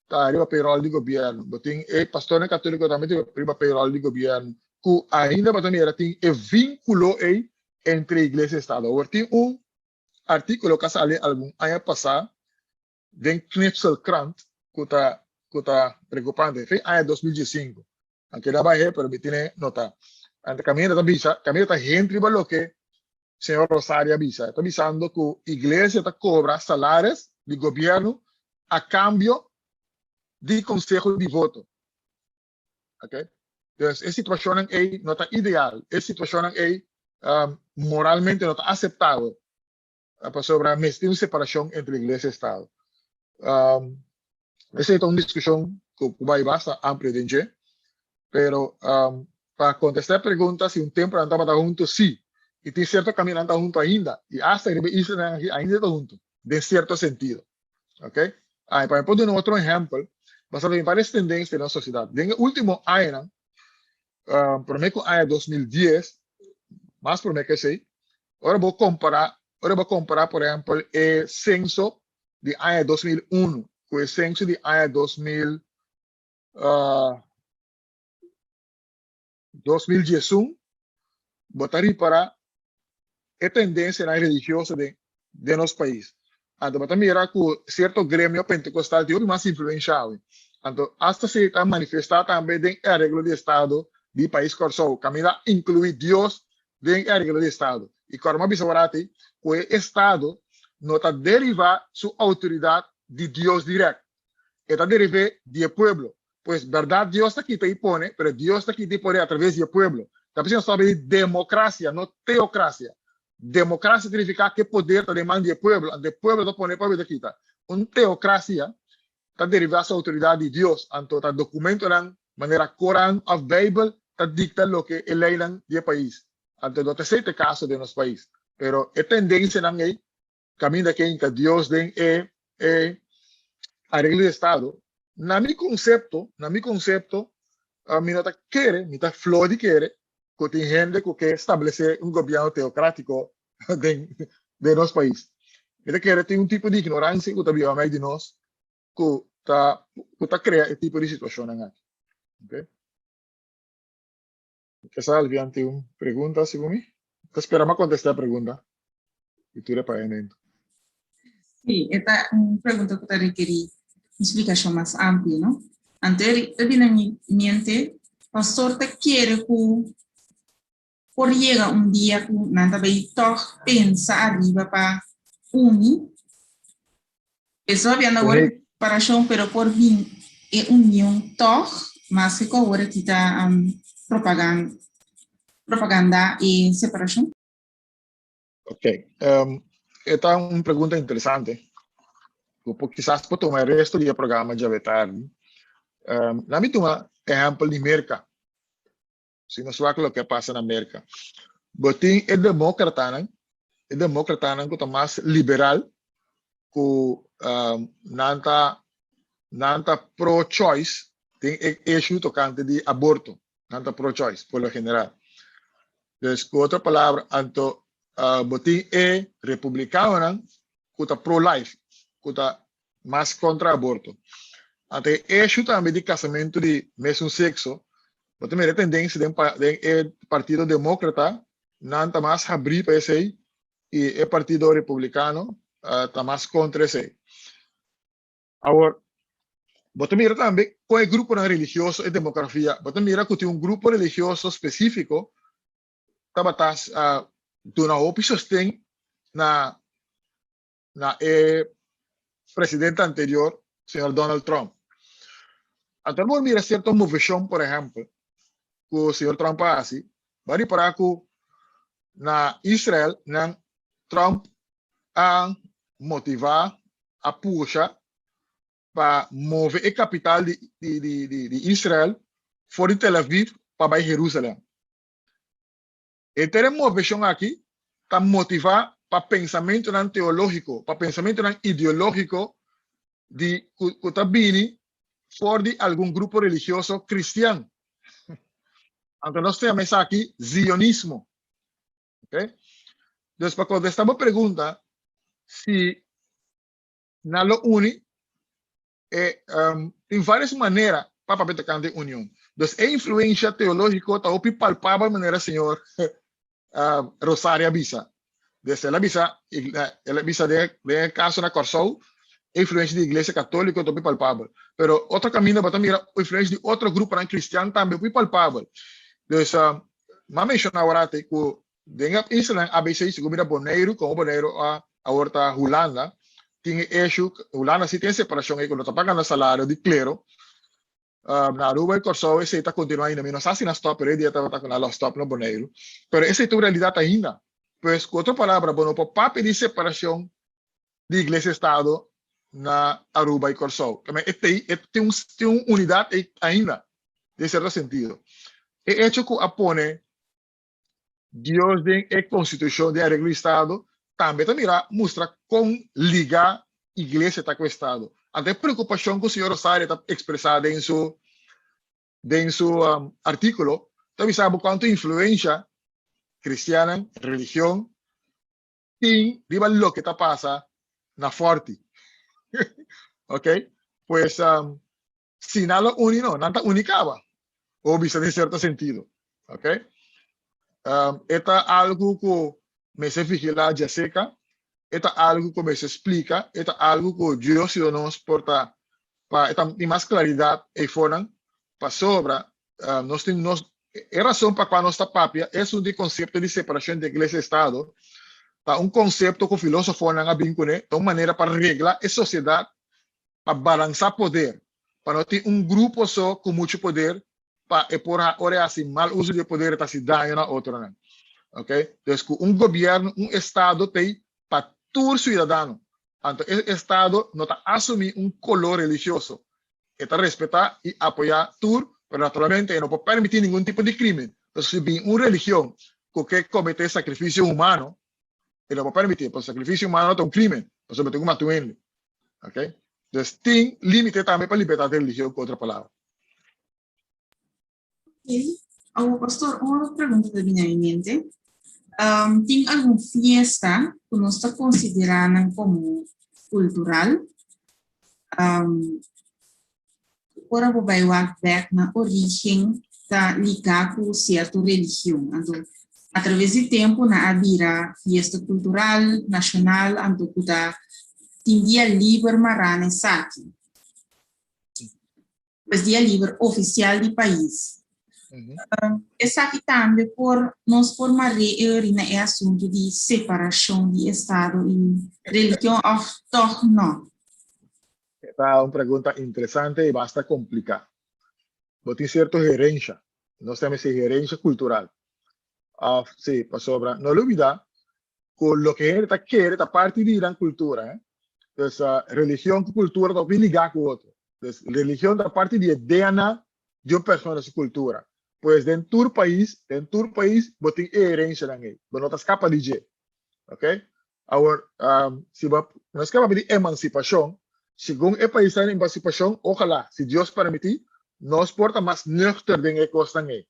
ta riba payroll di gobièrnu. Bo tin e pastornan katóliko tambe tin riba payroll di gobièrnu. Ku ainda bo ta mira tin e vínkulo ei entre iglesia i estado. Awor tin un artíkulo ku a sali algun aña pasá den Knipselkrant ku ta ku ta preokupante. Fin aña 2015. A keda bai pero mi tine nota. Ante kaminda ta bisa, kaminda ta hent riba loke señor Rosario a bisa. Ta bisando ku iglesia ta kobra salares di gobierno a kambio di konseho di voto. Ok? Dus e situashonnan ei no ta ideal. E situashonnan ei moralmente no ta aseptabel. Pasobra mester tin un separashon entre iglesia i estado. Esei ta un diskushon ku bai basta amplio den dje, pero pa kontestá e pregunta si un tempu nan tabata huntu, sí. I tin sierto kaminda nan ta huntu ainda, i asta riba e islanan aki ainda ta huntu, den sierto sentido. Ok? Ai, pa mi por duna otro ehèmpel, pasobra tin vários tendensia den nos sosiedat. Den e último añanan, promé ku aña 2010, mas promé ku esei, Ora bo kompará, ora bo kompará por ehèmpel e senso di aña 2001 ku e senso di aña 2000, 2011, bo ta ripará e tendensianan religioso den den nos pais. Anto bo ta mira ku sierto gremio pentekostal tin hopi mas influensha awe. Anto asta si ta manifestá tambe den e areglo di estado di pais Kòrsou, kaminda inkluí Dios den e areglo di estado. I kòrda mi a bisa warati ku e estado no ta derivá su outoridat di Dios dirèkt. E ta deriv'é di e pueblo. Pues bèrdat Dios ta kita i pone, pero Dios ta kita i pone atraves di e pueblo. Ta p'esei nos ta papia di demokrasia, no teokrasia. Demokrasia ta nifiká ku e poder ta den man di e pueblo, anto e pueblo ta pone, e pueblo ta kita. Un teokrasia ta derivá su outoridat di Dios, anto ta dokumentonan manera Koran òf Beibel ta dikta loke e leinan di e pais. Anto no ta esei ta e kaso den nos pais. Pero e tendensianan ei kaminda ke hinka Dios den e e areglo di estado, na mi konsepto, na mi konsepto, mi no ta kere, mi ta flor di kere ku tin hende ku ke establesé un gobièrnu teokrátiko den den nos pais. Mi ta kere tin un tipo di ignoransia ku ta biba mei di nos ku ta ku ta krea e tipo di situashonnan aki. Okay. Kesa Alvian tin un pregunta segun mi? Ta spera mi a kontestá e pregunta i tur e pañamento. Sí, e ta un pregunta ku ta rekerí un splikashon mas amplio, no? Anto e bini na mi mente, pastor ta kere ku por yega un dia ku nan ta bai tòg pensa ariba pa uni. Eso habiendo awor Correcto. separashon, pero por bin e union tòg, maske ku awor aki ta propagan propaganda e separashon. Ok, e ta un pregunta interesante. Ku por kisas por tuma e resto di e programa djawe tardi. Laat mi tuma ehèmpel di Merka. Si nos wak loke a pasa na Merka. Bo tin e demókratanan, e demókratanan ku ta mas liberal, ku nan ta nan ta pro-choice den e issue tokante di aborto. Nan ta pro-choice por lo general. Dus ku otro palabra, anto bo tin e republikanonan ku ta pro-life, ku ta mas kontra aborto. Anto e issue tambe di kasamentu di mesun sekso, bo ta mira e tendensia den den e Partido Demókrata, nan ta mas habrí pa esei i e Partido Republikano ta mas kontra esei. Awor, bo ta mira tambe kon e gruponan religioso e demografia, bo ta mira ku tin un grupo religioso spesífiko tabata duna hopi sosten na na e presidente anterior, señor Donald Trump. Anto bo mira cierto movecion, por ehempel, cu señor Trump a haci, bo a ripara cu na Israel nan Trump a motiva, a pusha pa move e capital di di di di Israel for di Tel Aviv pa bay Jerusalem. E ter moveshon aki ta motivá pa pensamentunan teológiko, pa pensamentunan ideológiko di ku ta bini for di algun grupo religioso kristian. Anto nos ta yama esaki zionismo. Ok? Dus pa kontestá bo pregunta si nan lo uni, e tin varios manera pa papia tocante union. Dus e influencia teologico ta hopi palpabel manera señor Rosario a bisa. Dus el a bisa, el a bisa den e caso na Kòrsou, e influencia di Iglesia Catolico ta hopi palpabel. Pero otro caminda bo ta mira influencia di otro gruponan cristian tambe hopi palpabel. Dus m'a menciona awor ate cu Den e islanan ABC, segun mira Boneiru, komo Boneiru a awor ta Hulanda, tin e issue, Hulanda si tin e separashon ei ku no ta pagando salario di klero. Na Aruba i Kòrsou esei ta kontinuá ainda. Mi no sa si nan stòp, pero e dia tabata ku nan lo stòp na Boneiru. Pero esei ta un realidat ainda. Pues, ku otro palabra, bo no por papia di separashon di Iglesia i Estado na Aruba i Kòrsou. Tambe e tei, e tin un, tin un unidat ei ainda, den sierto sentido. E echo ku a pone Dios den e konstitushon den areglo di estado tambe ta mira mustra kon liga iglesia ta ku estado. Anto e preokupashon ku señor Rosario ta ekspresá den su den su artíkulo ta bisa bo kuantu influensha kristiannan, religion tin riba loke ta pasa na Fòrti. Ok, pues si nan lo uni no, nan ta uni kaba, o bisa den sierto sentido. Ok, e ta algu ku mester vigilá djaseka, e ta algu ku mester splika, e ta algu ku Dios yuda nos por ta pa e ta tin mas klaridat eifonan, pasobra nos tin nos e rason pa kua nos ta papia esun di konsepto di separashon di iglesia i estado ta un konsepto ku filosofonan a bin kuné, ta un manera pa regla e sosiedat, pa balansá poder, pa no tin un grupo so ku muchu poder pa e por ora e hasi mal uso di e poder e ta hasi daño na otronan. Ok, dus ku un gobièrnu, un estado t'ei pa tur siudadano, anto e estado no ta asumí un koló religioso, e ta respetá i apoyá tur, pero naturalmente e no por permití ningun tipo di krímen. Entonces si bin un religion ku ke kometé sakrifisio humano, e no por permití, pasobra sakrifisio humano ta un krímen, pasobra bo tin ku mata un hende. Ok? Entonces tin límite tambe pa libertat di religion, ku otro palabra. Ok. Awor pastor, un otro pregunta ta bini na mi mente. Tin algun fiesta ku nos ta konsiderá nan komo kultural? Ora bo bai wak bèk na orígen ta ligá ku sierto religion. Anto atraves di tempu nan a bira fiesta kultural, nashonal, anto ku ta tin dia liber mará na esaki. Pues dia liber oficial di pais. Esaki tambe por nos por mar'é e ori na e asuntu di separashon di estado i religion òf tòg nò? E ta un pregunta interesante i basta kompliká. Bo tin sierto herensha, nos ta yama esei herensha kultural. Òf si, pasobra no lubidá ku loke hende ta kere ta parti di nan kultura. Dus religion ku kultura ta hopi ligá ku otro. Dus religion ta parti di e DNA di un persona su kultura. Pues den tur pais, den tur pais bo tin e herenshanan ei. Bo no ta skapa di dje. Ok? Awor, si bo no skapa di emansipashon, segun e pais ta den emansipashon, ojalá, si Dios permití, nos por ta mas nuchter den e kosnan ei.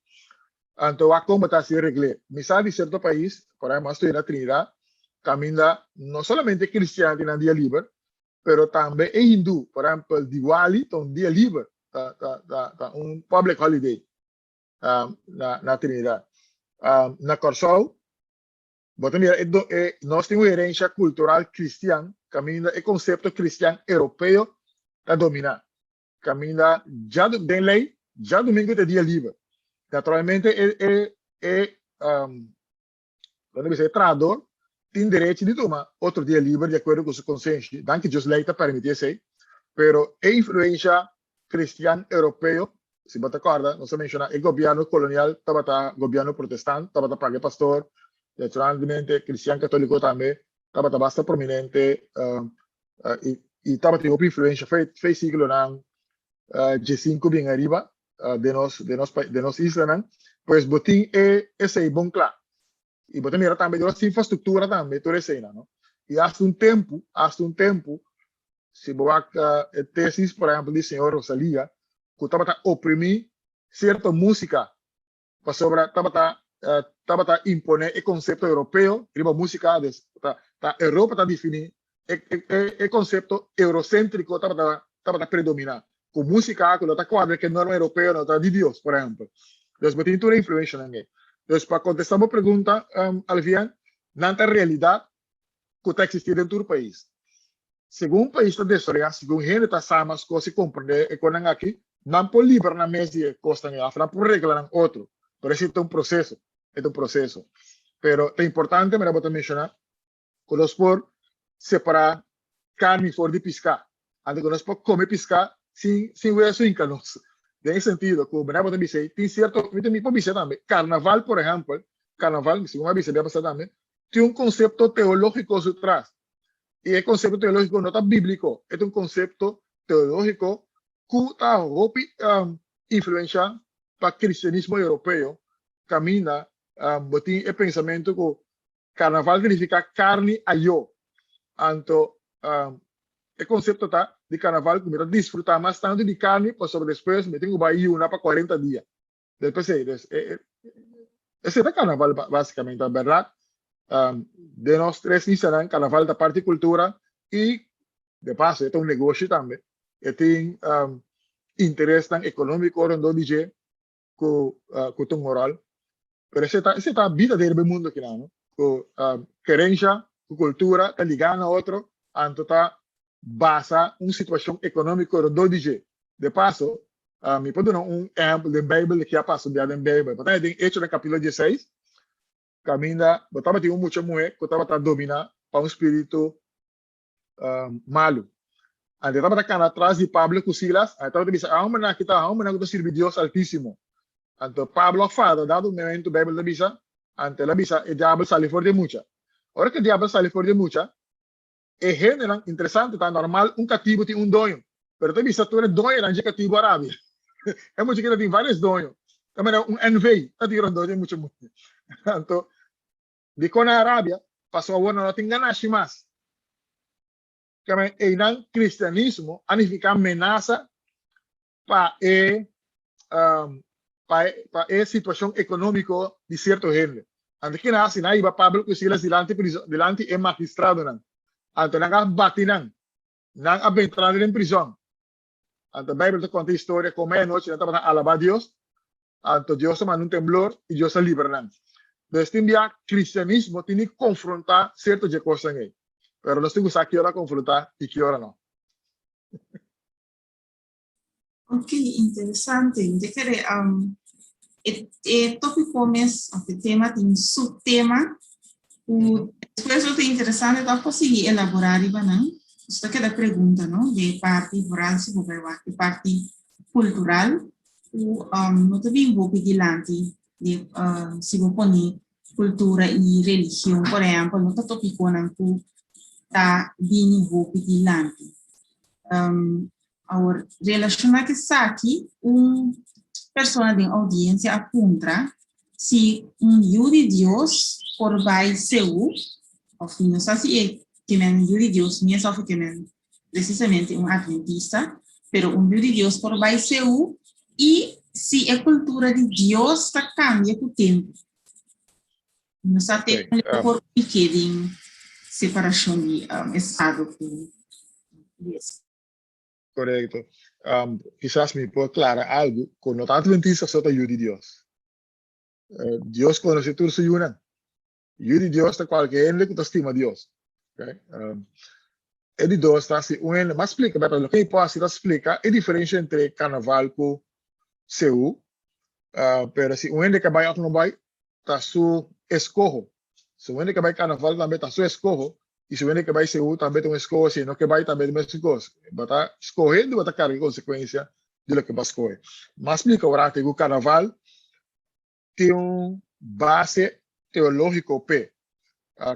Anto wak kon bo ta hasi regl'é. Mi sa di sierto pais, por ehempel, mi a studia na Trinidad, kaminda no solamente kristian tin nan dia liber, Pero tambe e hindú, por ehèmpel, Diwali ta un dia liber, ta ta ta ta un public holiday na na Trinidad. Na Kòrsou, bo ta mira e e nos tin un herensha kultural kristian kaminda e konsepto kristian europeo ta dominá. Kaminda dja den lei djadumingu ta e dia liber. Naturalmente e e e Cuando bisa e trahador tin derecho di tuma otro dia liber di acuerdo cu su consenshi, danki Dios ley ta permiti esey, pero e influencia cristian europeo, si bo ta corda nos a menciona e gobierno colonial tabata gobierno protestant, tabata paga e pastor, naturalmente cristian catolico tambe tabata basta prominente y tabatin hopi influencia fe siglonan diescinco bien ariba den nos den nos den nos islanan, pues bo tin e esei bon kla. I bo ta mira tambe den nos infrastruktura tambe tur eseinan, no? I hasta un tempu, hasta un tempu, si bo wak e tesis, por ehempel, di señor Rosalia, ku tabata oprimí sierto músika pasobra tabata tabata imponé e konsepto europeo riba músika, des ta ta Europa ta definí e e e konsepto euroséntriko tabata tabata predominá ku músika ku no ta kuadra ku e norma europeo no ta di Dios, por ehèmpel. Dus bo tin tur e influenshanan ei. Dus pa kontestá bo pregunta, Alvian, nan ta realidat ku ta eksistí den tur pais. Segun pais ta desaroyá, segun hende ta sa mas kos i komprendé e konan aki, nan por libra nan mes di e kosnan ei òf nan por regla nan otro. Pero esei ta un proseso, e ta un proseso. Pero ta importante manera bo ta menshoná ku nos por separá karni for di piská. Anto ku nos por kome piská sin sin wesu hinka nos. Den e sentido ku manera bo ta bisa ei, tin sierto, mi ta mi por bisa tambe, karnaval por ehèmpel, karnaval, segun mi a bisa bia pasá tambe, tin un konsepto teológiko su tras. I e konsepto teológiko no ta bíbliko, e ta un konsepto teológiko ku ta hopi influenshá pa kristianismo europeo, kaminda bo tin e pensamentu ku karnaval ta nifiká karni ayó. Anto e konsepto ta di karnaval ku mi ta disfrutá mas tantu di karni pasobra despues mi tin ku bai yuna pa kuarenta dia. Despues ei, des, e, e, esei ta karnaval básikamente, ta bèrdat. Den nos tres islanan karnaval ta parti kultura i de paso e ta un negoshi tambe. E tin interesnan ekonómiko rondó di dje ku ku ta un ròl. Pero esei ta esei ta bida den e mundu akinan, no? Ku kerensha ku kultura ta ligá na otro, anto ta basa un situashon ekonómiko rondó di dje. De paso, mi por duna un ehèmpel den Beibel di ke a pasa un bia den Beibel. Bo ta den Echonan kapítulo dieseis, kaminda bo tabatin un mucha muhé ku tabata dominá pa un spiritu malu. Anto e tabata kana tras di Pablo ku Silas, anto e tabata bisa, E hòmbernan aki ta hòmbernan ku ta sirbi Dios Altísimo. Anto Pablo a fada dado momentu, Beibel ta bisa, anto el a bisa, E diabel sali for di e mucha. Ora ku e diabel sali for di e mucha, E hendenan, interesante, ta normal un katibu tin un doño, pero ta bisa tur e doñonan dje katibu a rabia. E mucha kila tin varios doño. Ta manera un NV ta tin rondó dje mucha mucha. Anto, dikon nan a rabia? Pasobra awor nan no tin ganashi mas. Keme einan kristianismo a nifiká menasa pa e pa e pa e situacion economico di cierto hende. Anto kina haci? Nan a hiba Pablo cu Silas dilanti prison, dilanti e magistradonan. Anto nan a bati nan. Nan a benta nan den prison. Anto Bijbel ta conta e historia con meianochi nan tabata alaba Dios. Anto Dios a manda un temblor y Dios a libra nan. Pues tin bia cristianismo tin di confronta cierto dje cosnan ey. Pero nos tin cu sa ki ora confronta y ki ora no. Ok, interesante. Mi ta kere um, e, e tópiko mes, of e tema tin subtema, ku despues lo ta interesante toch pa sigui elaborá riba nan. Nos ta keda pregunta, no? De parti vooral si bo bai wak de parti kultural, ku um, no ta bin hopi dilanti de um, si bo pone kultura i religion, por ehèmpel, no ta topikonan ku ta bini hopi dilanti. Um, awor, relashoná ku esaki, un persona den oudiensia a puntra si un yu di Dios por bai Seú, òf mi no sa si e ke men yu di Dios mes òf e ke men presisamente un adventista, pero un yu di Dios por bai Seú i si e kultura di Dios ta kambia ku tempu. No sa te por pique den separashon di estado ku. Yes. Korekto. Kisas mi por klara algu ku no ta adventista so ta yu di Dios. Dios konosé tur su yunan. Yu di Dios ta kualke hende ku ta stima Dios. Okay? E di dos ta si un hende, mas splika, pero loke mi por hasi ta splika e diferensha entre karnaval ku seú. Pero si un hende ke bai òf no bai, ta su eskoho. Si un hende ke bai karnaval tambe ta su eskoho, i si un hende ke bai seú tambe ta un eskoho, si e no ke bai tambe ta mesun kos. Bo ta skohe i bo ta karga e konsekuensia di loke bo a skohe. Mas splika ora ku karnaval tin un base teológiko p'e.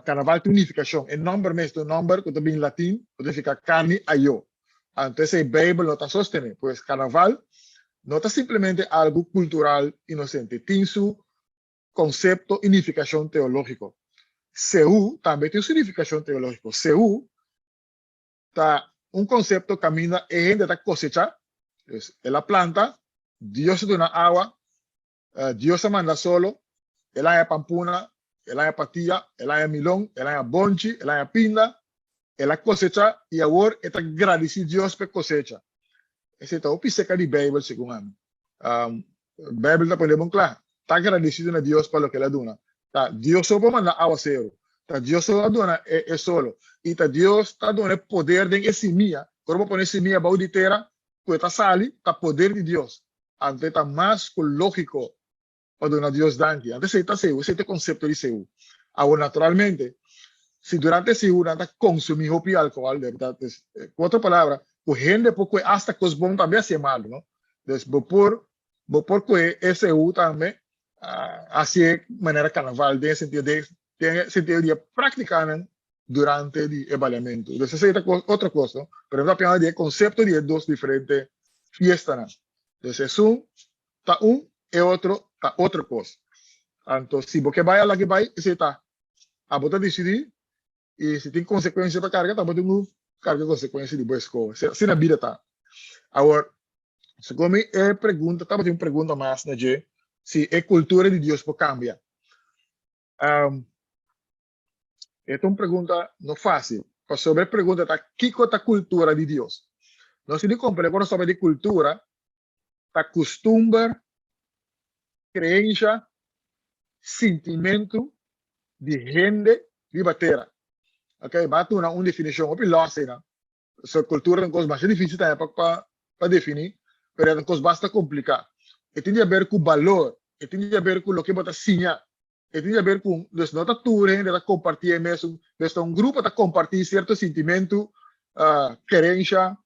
Karnaval tin un nifikashon. E nòmber mes ta un nòmber ku ta bin latin, ku ta nifiká karni ayó. Anto esei Beibel no ta sostené. Pues karnaval no ta simplemente algu kultural inosente. Tin su konsepto i nifikashon teológiko. Seú tambe tin su nifikashon teológiko. Seú ta un konsepto kaminda e hende ta kosechá. Dus el a planta, Dios a duna awa, Dios a manda solo, el a haña pampuna, el a haña patia, el a haña milon, el a haña bonchi, el a haña pinda, el a kosecha i awor e ta gradisí Dios pa e kosecha. Esei ta hopi seka di Beibel segun ami. Beibel ta pone bon kla, ta gradisido na Dios pa loke el a duna. Ta Dios so por manda awaseru, ta Dios so a duna e solo i ta Dios ta duna e poder den e simia. Ora bo pone e simia bou di tera ku e ta sali, ta poder di Dios. Anto e ta mas ku lógiko pa duna Dios danki. Anto esei ta seú, esei ta e konsepto di seú. Awor, naturalmente, si durante e seú nan ta konsumí hopi alkohòl, de bèrdat, dus, ku otro palabra, ku hende por kohe asta kos bon tambe hasié malu, no? Dus bo por, bo por kohe e seú tambe hasié manera karnaval den e sentido de, den e sentido di e práktikanan durante di e baliamentu. Dus esei ta otro kos, no? Pero mi ta papiando di e konsepto di e dos diferente fiestanan. Dus esun ta un, e otro ta otro kos. Anto si bo ke bai a laki bai, esei ta abo ta disidí i si tin konsekuensia pa karga, ta bo tin ku karga konsekuensia di bo eskoho. Asina bida ta. Awor, segun mi e pregunta, tabatin un pregunta mas na dje, si e kultura di Dios por kambia. E ta un pregunta no fácil, pasobra e pregunta ta kiko ta kultura di Dios? Nos tin di komprende ku nos ta papia di kultura ta kustumber, kreensha, sintimentu di hende riba tera. Ok, bo a duna un definishon hopi lòs einan. So kultura ta un kos masha difísil tambe pa pa pa definí, pero e ta un kos basta kompliká. E tin di haber ku balor, e tin di haber ku loke bo ta siña, E tin di haber ku, dus no ta tur hende ta kompartí e mesun, dus ta un grupo ta kompartí sierto sintimentu, kerensha,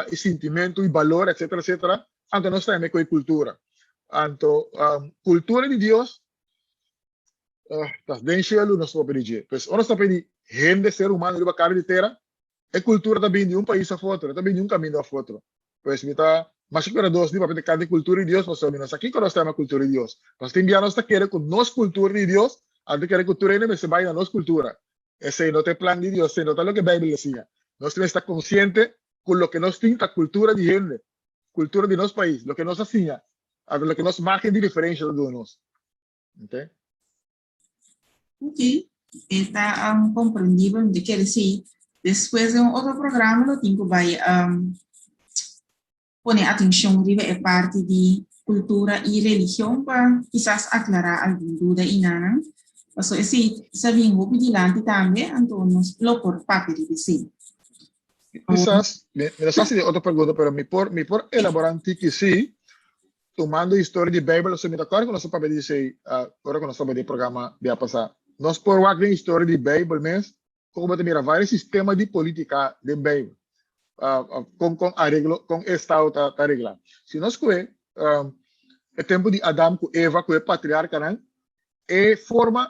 i sintimentu i balor etsetera etsetera, anto nos ta hende ku e kultura. Anto kultura di Dios ta den shelu nos ta papia di dje. Pues ora nos ta papia di hende, ser humano riba kara di tera, E kultura ta bini di un pais òf otro, e ta bini di un kaminda òf otro. Pues mi ta masha kurados di papia tokante kultura di Dios, pasobra mi no sa kiko nos ta yama kultura di Dios. Pasobra tin bia nos ta kere ku nos kultura di Dios, anto kere ku tur hende mester bai na nos kultura. Esei no ta e plan di Dios, esei no ta loke Beibel ta siña. Nos mester ta konsiente ku loke nos tin ta kultura di hende, kultura di nos pais, loke nos a siña, anto loke nos margen di diferensha ta duna nos. Okay? Ok, e ta um, comprendibel, mi ta kere si despues den un otro programa lo tin ku bai um, pone atencion riba e parti di cultura i religion pa kisas aclara algun duda i nanan. Paso esei sa bin hopi dilanti tambe, anto nos lo por papia riba esei. Kisas, mi no sa si tin otro pregunta, pero mi por, mi por elabora un tiki si, Tumando historia di Bijbel, mi ta acorda cu nos a papia di esey ora cu nos tabata den programa bia pasa. Nos por wak den historia di Bijbel mes con bo ta mira varios sistema di politica den Bijbel. Con con areglo, con e estado ta ta regla. Si nos coge e tempo di Adam cu Eva cu e patriarcanan, e forma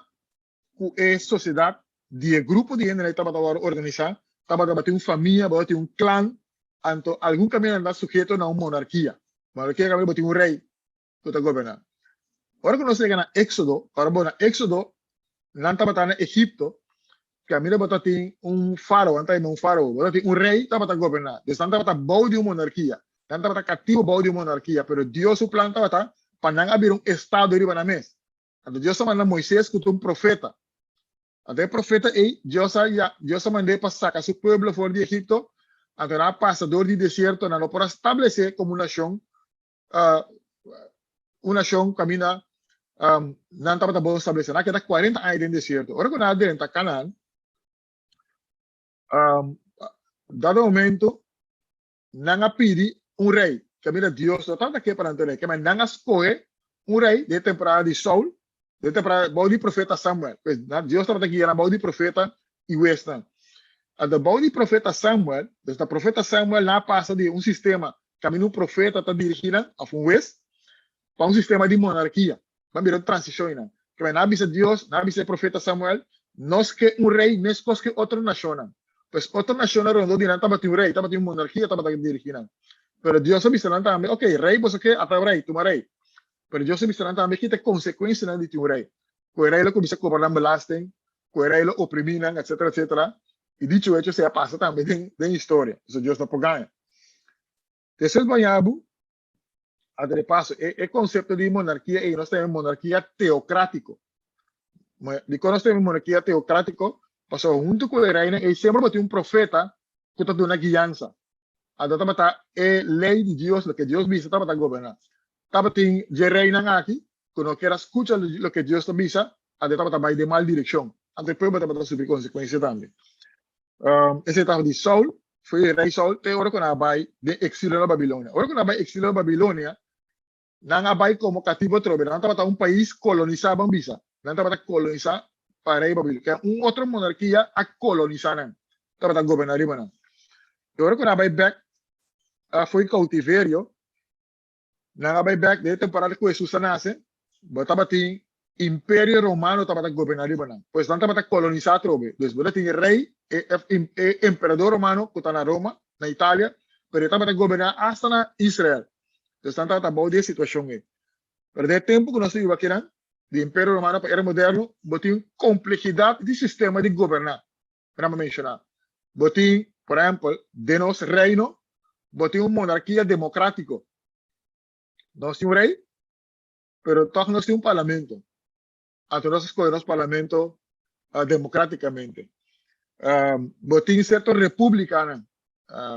cu e sociedad di e grupo di hendenan tabata worde organisa, tabata tabatin un famia, tabatin un clan, anto algun caminda nan ta suheto na un monarkia. Monarkia caminda bo tin un rey cu ta goberna. Ora cu nos yega na Exodo, ora bo na Exodo, nan tabata na Egipto, caminda bo ta tin un farao, nan ta yama un farao, bo ta tin un rey tabata goberna. Dus nan tabata bou di un monarkia, nan tabata catibo bou di un monarkia, pero Dios su plan tabata pa nan a bira un estado riba nan mes. Anto Dios a manda Moises ku ta un profeta. Anto e profeta ei, Dios a ya, Dios a mand'é pa saka su pueblo for di Egipto. Anto nan a pasa dor di desierto, nan no por a stablesé komo un nashon, un nashon kaminda nan tabata bon stablesé. Nan a keda kuarenta aña den desierto. Ora ku nan a drenta Kanaan, dado momento nan a pidi un rei, kaminda Dios no tabata ke pa nan tin rei. Kema nan a skohe un rei den e temporada di Saul, den e temporada bou di profeta Samuel. Pues Dios tabata guia nan bou di profeta i huesnan. Anto bou di profeta Samuel, dus na profeta Samuel nan a pasa di un sistema kaminda un profeta ta dirigí nan, òf un hues, pa un sistema di monarkia. Nan bira un transishon einan. Kema nan a bisa Dios, nan a bisa e profeta Samuel, Nos ke un rei meskos ke otro nashonnan. Pues otro nashonnan rondó di nan tabatin un rei, tabatin un monarkia tabata dirigí nan. Pero Dios a bisa nan tambe, Ok, rei boso ke, ata rei, tuma rei. Pero Dios a bisa nan tambe ki ta e konsekuensianan di tin un rei. Ku e rei lo kuminsá kobra nan belasting, ku e rei lo oprimí nan, etsetera, etsetera. I dicho hecho esei a pasa tambe den historia. Pasobra Dios no por gaña. Despues baña bo, Anto de paso, e, e konsepto di monarkia ei nos ta monarkia teokrátiko. Dikon nos ta monarkia teokrátiko? Pasobra huntu ku e reinan ei semper bo tin un profeta ku ta duna guiansa. Anto tabata e lei di Dios, loke Dios bisa tabata goberná. Tabatin dje reinan aki ku no kier a skucha loke Dios ta bisa, anto e tabata bai den mal direkshon. Anto e pueblo tabata sufri konsekuensia tambe. Esei tabata di Saul, foi e rei Saul te ora ku nan a bai den eksilio na Babilonia. Ora ku nan a bai eksilio na Babilonia, nan a bai komo kativo atrobe. Nan tabata un pais kolonisá, ban bisa. Nan tabata kolonisá pa rei Babilonia. Ke un otro monarkia a kolonisá nan, tabata goberná riba nan. I ora ku nan a bai bèk foi koutiverio, Nan a bai bek den e temporada ku Hesus a nase, bo tabatin Imperio Romano tabata goberná riba nan. Pues nan tabata kolonisá atrobe. Dus bo ta tin e rei, e e emperador romano ku ta na Roma, na Italia, pero e tabata goberná asta na Israel. Dus nan tabata bou di e situashon ei. Pero den e tempu ku nos ta biba akinan, di Imperio Romano pa era moderno, bo tin komplehidat di sistema di goberná. Mira mi menshoná. Bo tin, por ehèmpel, den nos reino, bo tin un monarkia demokratiko. Nos tin un rei, pero tòg nos tin un parlamento. Anto nos a skohe nos parlamento demokratikamente. Bo tin sierto repúblikanan.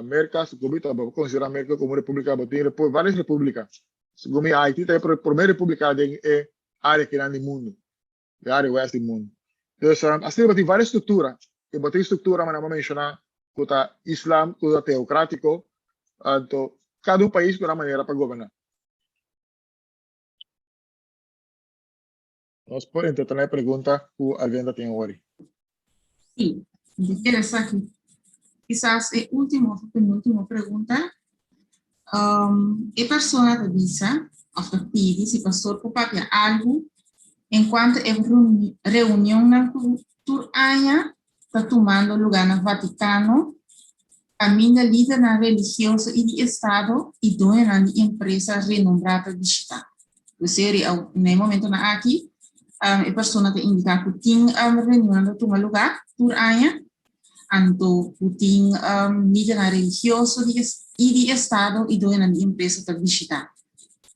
Merka, segun mi ta konsiderá Merka komo un repúblika, bo tin vários repúblika. Segun mi Haiti ta e promé repúblika den e área kinan di mundu. E área west di mundu. Dus asina bo tin varios struktura. I bo tin struktura manera bo menshoná ku ta islam, ku ta teokrátiko. Anto kada un pais ku nan manera pa goberná. Nos por entra na e pregunta ku Alvenda tin awor. Sí, mi ta kere esaki. Kisas e último of penúltimo pregunta. Um, e persona ta bisa of ta pidi si pastor por papia algu en cuanto e reunionnan ku tur aña ta tumando lugá na Vaticano, kaminda lidernan religioso i di estado i doñonan di empresa renombrá ta bishitá. Pues seri, na e momentonan aki, e persona ta indiká ku tin reunionnan ta tuma lugá tur aña, anto ku tin lidernan religioso i di estado i doñonan di empresa ta bishitá.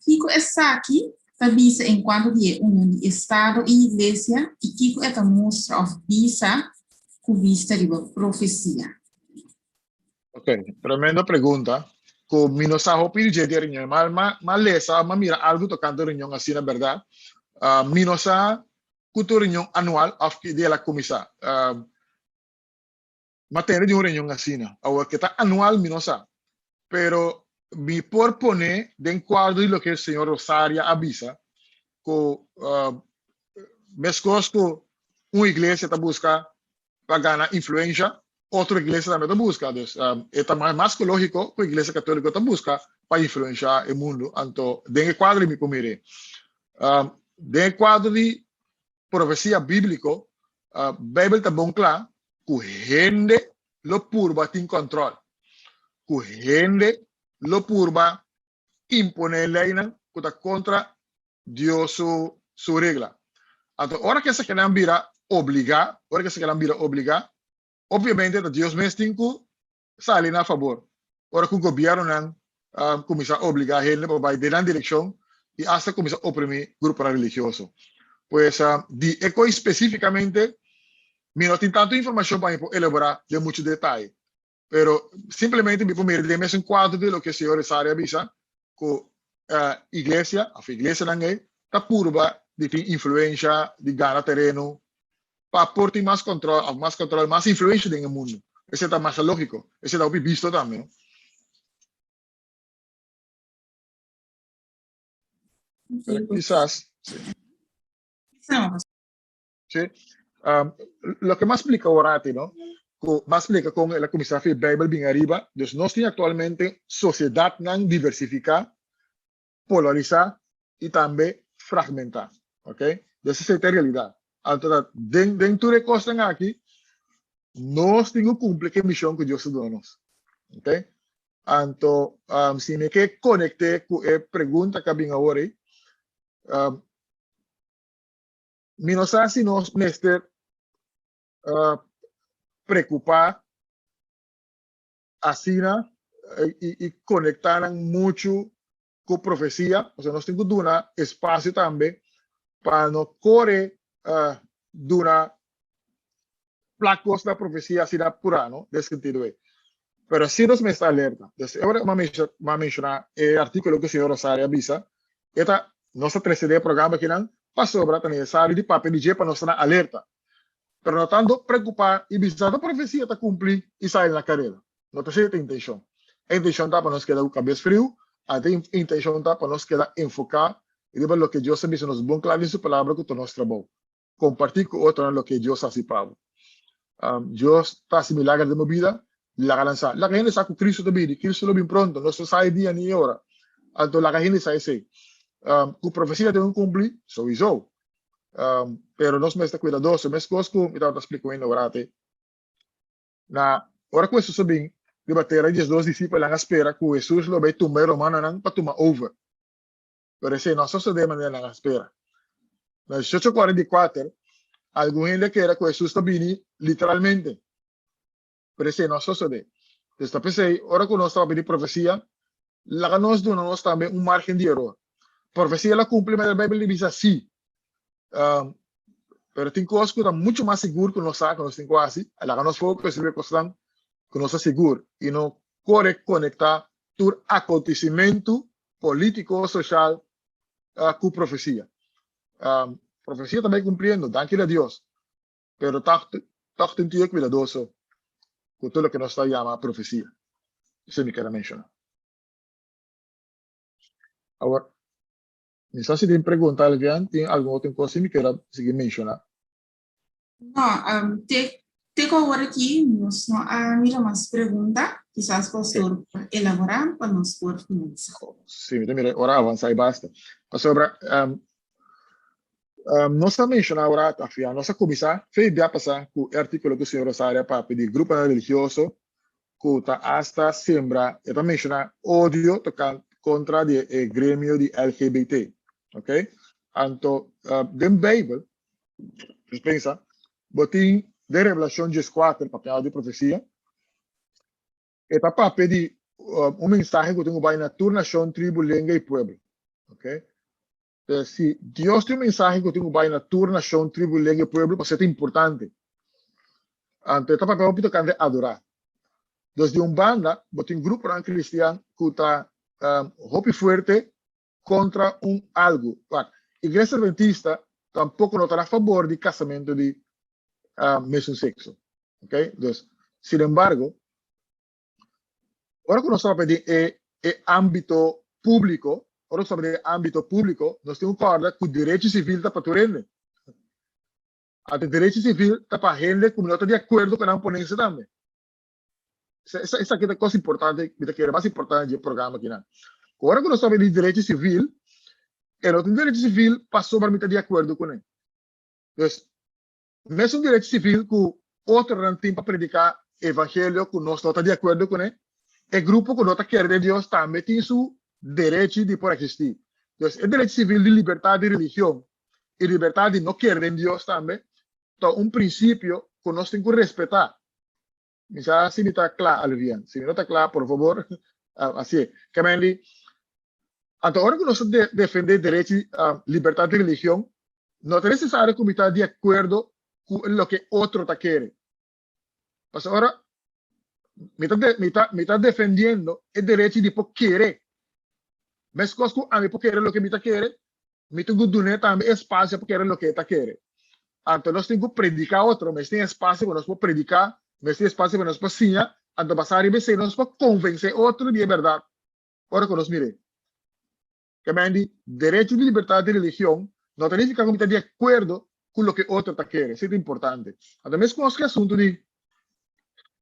Kiko esaki ta bisa enkuanto di e union di estado i iglesia i kiko e ta mustra òf bisa ku bista riba profesia? Ok, tremendo pregunta. Ku mi no sa hopi di dje di e reunion. Ma, ma, ma lesa, ma mira algu tokante reunion asina, bèrdat. Mi no sa ku ta un reunion anual òf ki dia el a kuminsá. Ma tende di un reunion asina. Awor, ke ta anual mi no sa. Pero mi por pone den kuadro di loke señor Rosaria a bisa, ku meskos ku un iglesia ta buska pa gana influensha, otro iglesia tambe ta buska. Dus e ta mas ku lógiko ku iglesia katóliko ta buska pa influensha e mundu. Anto den e kuadro mi por mir'é. Den e kuadro di profesia bíbliko, Beibel ta bon kla ku hende lo purba tin kòntròl, ku hende lo purba imponé leinan ku ta kontra Dios su su regla. Anto ora ku esakinan bira obligá, ora ku esakinan bira obligá, obviamente ta Dios mes tin ku sali na fabor. Ora ku gobièrnunan kuminsá obligá hende pa bai den nan direkshon i asta kuminsá oprimí gruponan religioso. Pues di e kos spesífikamente mi no tin tantu informashon pa mi por elaborá den muchu detaye. Pero simplemente mi por mira den mesun cuadro di loke señor Rosario a bisa cu iglesia of iglesianan ei ta purba di tin influencia di gana tereno pa por tin mas control of mas control mas influencia den e mundo. Esei ta masha logico. Esei ta hopi bisto tambe no. Pero kisas si. Sí. Loke m'a splika orati, no? Ku m'a splika kon el a kuminsá fi Beibel bin ariba. Dus nos tin aktualmente sosiedatnan diversifiká, polarisá i tambe fragmentá. Oké? Dus esei ta e realidat. Anto ta den den tur e kosnan aki nos tin ku kumpli ku e mishon ku Dios a duna nos. Oké? Anto si mi ke konekt'é ku e pregunta ku a bin awor ei, Mi no sa si nos mester preocupa asina y conecta nan mucho cu profecia, pasobra nos tin cu duna espacio tambe pa no core duna plak cos na profecia asina pura, no, den sentido ey. Pero si nos mester alerta. Des e ora m'a menciona e articulo cu señor Rosario a bisa, e ta nos ta trece den e programa akinan pasobra ta necesario di papia di dje pa nos ta na alerta. Pero no tanto preocupa y bisa ta profecia ta cumpli y sali na careda. No ta esey ta intencion. E intencion ta pa nos keda cu cabes friu, anto e intencion ta pa nos keda enfoca riba loke Dios a bisa nos bon cla den su palabra cu ta nos trabou. Kompartí ku otronan loke Dios hasi pa bo. Dios ta hasi milager den bo bida, laga nan sa. Laga hende sa ku Kristu ta bini, Kristu lo bin pronto, nos no sa e dia ni e ora. Anto laga hende sa esei. Ku profesia tin ku kumpli? Souiso. Pero nos mester ta kuidadoso, meskos ku mi tabata splika un hende ora te. Na ora ku Hesus a bin riba tera, e diesdos disipelnan a spera ku Hesus lo bai tumba e romanonan pa tuma over. Pero esei no a sosodé manera nan a spera. Na 1844, algun hende a kere ku Hesus ta bini literalmente, pero esei no a sosodé. Pues ta p'esei, ora ku nos ta papia di profesia, laga nos duna nos tambe un márgen di eror. Profesia lo a kumpli manera Beibel ta bisa? Sí. Pero tin kos ku ta muchu mas sigur ku nos sa ku nos tin ku hasi. Laga nos focus riba e kosnan ku nos ta sigur i no kore konektá tur akontesimentu polítiko, soshal ku profesia. Profesia ta bai kumpliendo, danki na Dios, pero tòg tòg tin tur e kuidadoso ku tur loke nos ta yama profesia. Esei mi kere menshoná. Awor, mi sa si tin pregunta algén, tin algun otro kos si mi kere sigui menshoná. No, te, te ku awor aki nos no a mira mas pregunta. Kisas pastor por elaborá pa nos por finalisá. Sí, mi ta mira ora avansá i basta. Pasobra nos a menshoná ora afia, nos a kuminsá fe bia pasá ku e artíkulo ku señor Rosario a papia di gruponan religioso ku ta asta sembra, e ta menshoná odio tokante kontra di e gremio di LGBT. Ok? Anto den Beibel Nos pensa, bo tin den Revelacion dieskuater papiado di profecia, e ta papia di un mensahe ku tin ku bai na tur nashon, tribu, lenga i pueblo. Ok? Entonces, si Dios tin un mensahe ku tin ku bai na tur nashon, tribu, lenga i pueblo, pasobra e ta importante. Anto e ta papia hopi tokante adorá. Dus di un banda, bo tin gruponan kristian ku ta hopi fuerte kontra un algu. Wak, Iglesia Adventista tampoko no ta na fabor di kasamentu di mesun sekso. Ok? Dus, sin embargo, ora ku nos ta papia den e e ámbito públiko, ora nos ta papia den e ámbito públiko, nos tin ku kòrda ku derecho sivil ta pa tur hende. Anto derecho sivil ta pa hende ku no ta di akuerdo ku nan ponensia tambe. Esaki ta kos importante, mi ta kere mas importante di e programa akinan. Ora ku nos papia di derecho sivil, e no ta un derecho sivil pasobra mi ta di akuerdo kuné. Dus, mesun derecho sivil ku otronan tin pa prediká evangelio ku nos no ta di akuerdo kuné, e grupo ku no ta kere den Dios tambe tin su derechi di por eksistí. Dus, e derecho sivil di libertat di religion i libertat di no kere den Dios tambe ta un prinsipio ku nos tin ku respetá. Mi sa si mi ta kla, Alvian. Si mi no ta kla, por fabor, hasié. Kemendi, anto ora ku nos ta defendé derechi, libertat di religion, no ta nesesario ku mi ta di akuerdo ku loke otro ta kere. Pasobra ora. Mi ta, mi ta, mi ta defendiendo e derecho di por kere. Meskos ku ami por kere loke mi ta kere, mi tin ku dun'é tambe espasio pa kere loke e ta kere. Anto nos tin ku prediká otro, mes tin espasio pa nos por prediká, mes tin espasio pa nos por siña, anto basá riba esei nos por konvensé otro di e bèrdat ora ku nos mir'é. Ke men di derecho di libertat di religion no ta nifiká ku mi ta di akuerdo ku loke otro ta kere, esei ta importante. Anto mes ku nos ku e asuntu di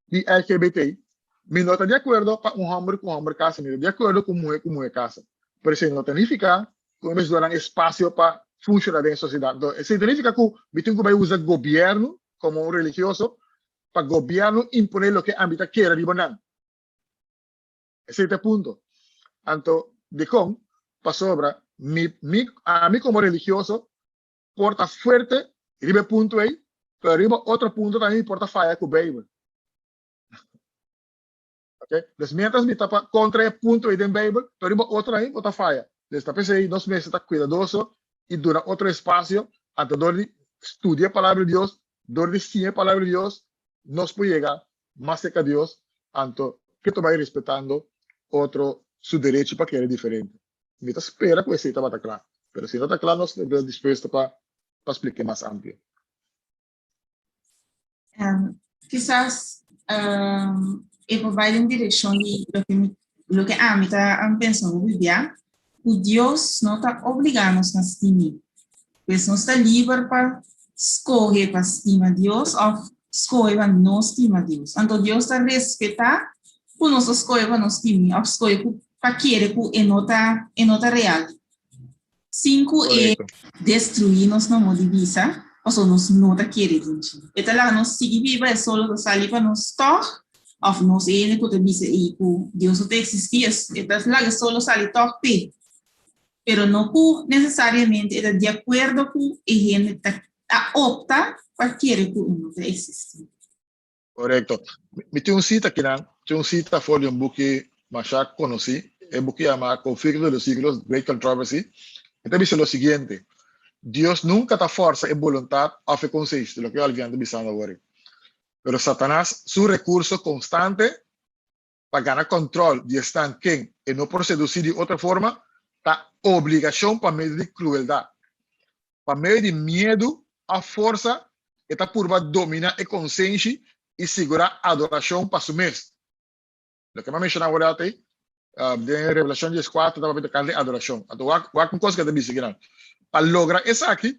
di LGBT, mi no ta di akuerdo pa un hòmber ku hòmber kasa, mi ta di akuerdo ku un muhé ku muhé kasa. Pero esei no ta nifiká ku mi mester duna nan espasio pa funshoná den e sosiedat. Anto esei ta nifiká ku mi tin ku bai usa gobièrnu komo un religioso pa gobièrnu imponé loke ami ta kere riba nan. Esei ta e punto. Anto dikon? Pasobra mi mi ami komo religioso por ta fuerte riba e punto ei, pero riba otro punto tambe mi por ta faya ku Beibel. Ok? Dus mientras mi ta pa kontra e punto ei den Beibel, pero riba otro ahí bo ta faya. Dus ta p'esei nos mester ta kuidadoso i duna otro espasio, anto dor di studia e Palabra di Dios, dor di siña e Palabra di Dios, nos por yega mas serka Dios, anto ke ta bai respetando otro su derecho pa kere diferente. Mi ta spera ku esei tabata kla, pero si no ta kla nos ta dispuesto pa pa splik'é mas amplio. Kisas e por bai den direkshon di loke mi loke ami ta pensa hopi bia, ku Dios no ta obligá nos na stim'é. Pues nos ta liber pa skohe pa stima Dios òf skohe pa no stima Dios. Anto Dios ta respetá ku nos ta skohe pa no stim'é òf skohe ku pa kere ku e no ta e no ta real. Sin ku e destruí nos na modo di bisa, pasobra nos no ta kere den dje. E ta laga nos sigui biba, e solo ta sali pa nos tòg, òf nos e hende ku ta bisa ei ku Dios no ta eksistí, e ta laga e solo sali tòg p'e. Pero no ku nesesariamente e ta di akuerdo ku e hende ta a opta pa kere ku e no ta eksistí. Korekto. Mi tin un sita kinan, tin un sita for di un buki masha konosí. E buki yama Conflicto de los Siglos, Great Controversy. E ta bisa lo siguiente, Dios nunka ta fòrsa e boluntat òf e konsenshi, loke Alvian ta bisando awor ei. Pero Satanas su rekurso konstante pa gana kòntròl di esnan ken e no por sedusí di otro forma ta obligashon pa medio di krueldat. Pa medio di miedu òf forsa e ta purba dominá e konsenshi i sigurá adorashon pa su mes. Loke mi a menshoná awor ei den Revelashon dieskuater ta papia tokante adorashon. Anto wak wak un kos ku e ta bisa kinan. Pa logra esaki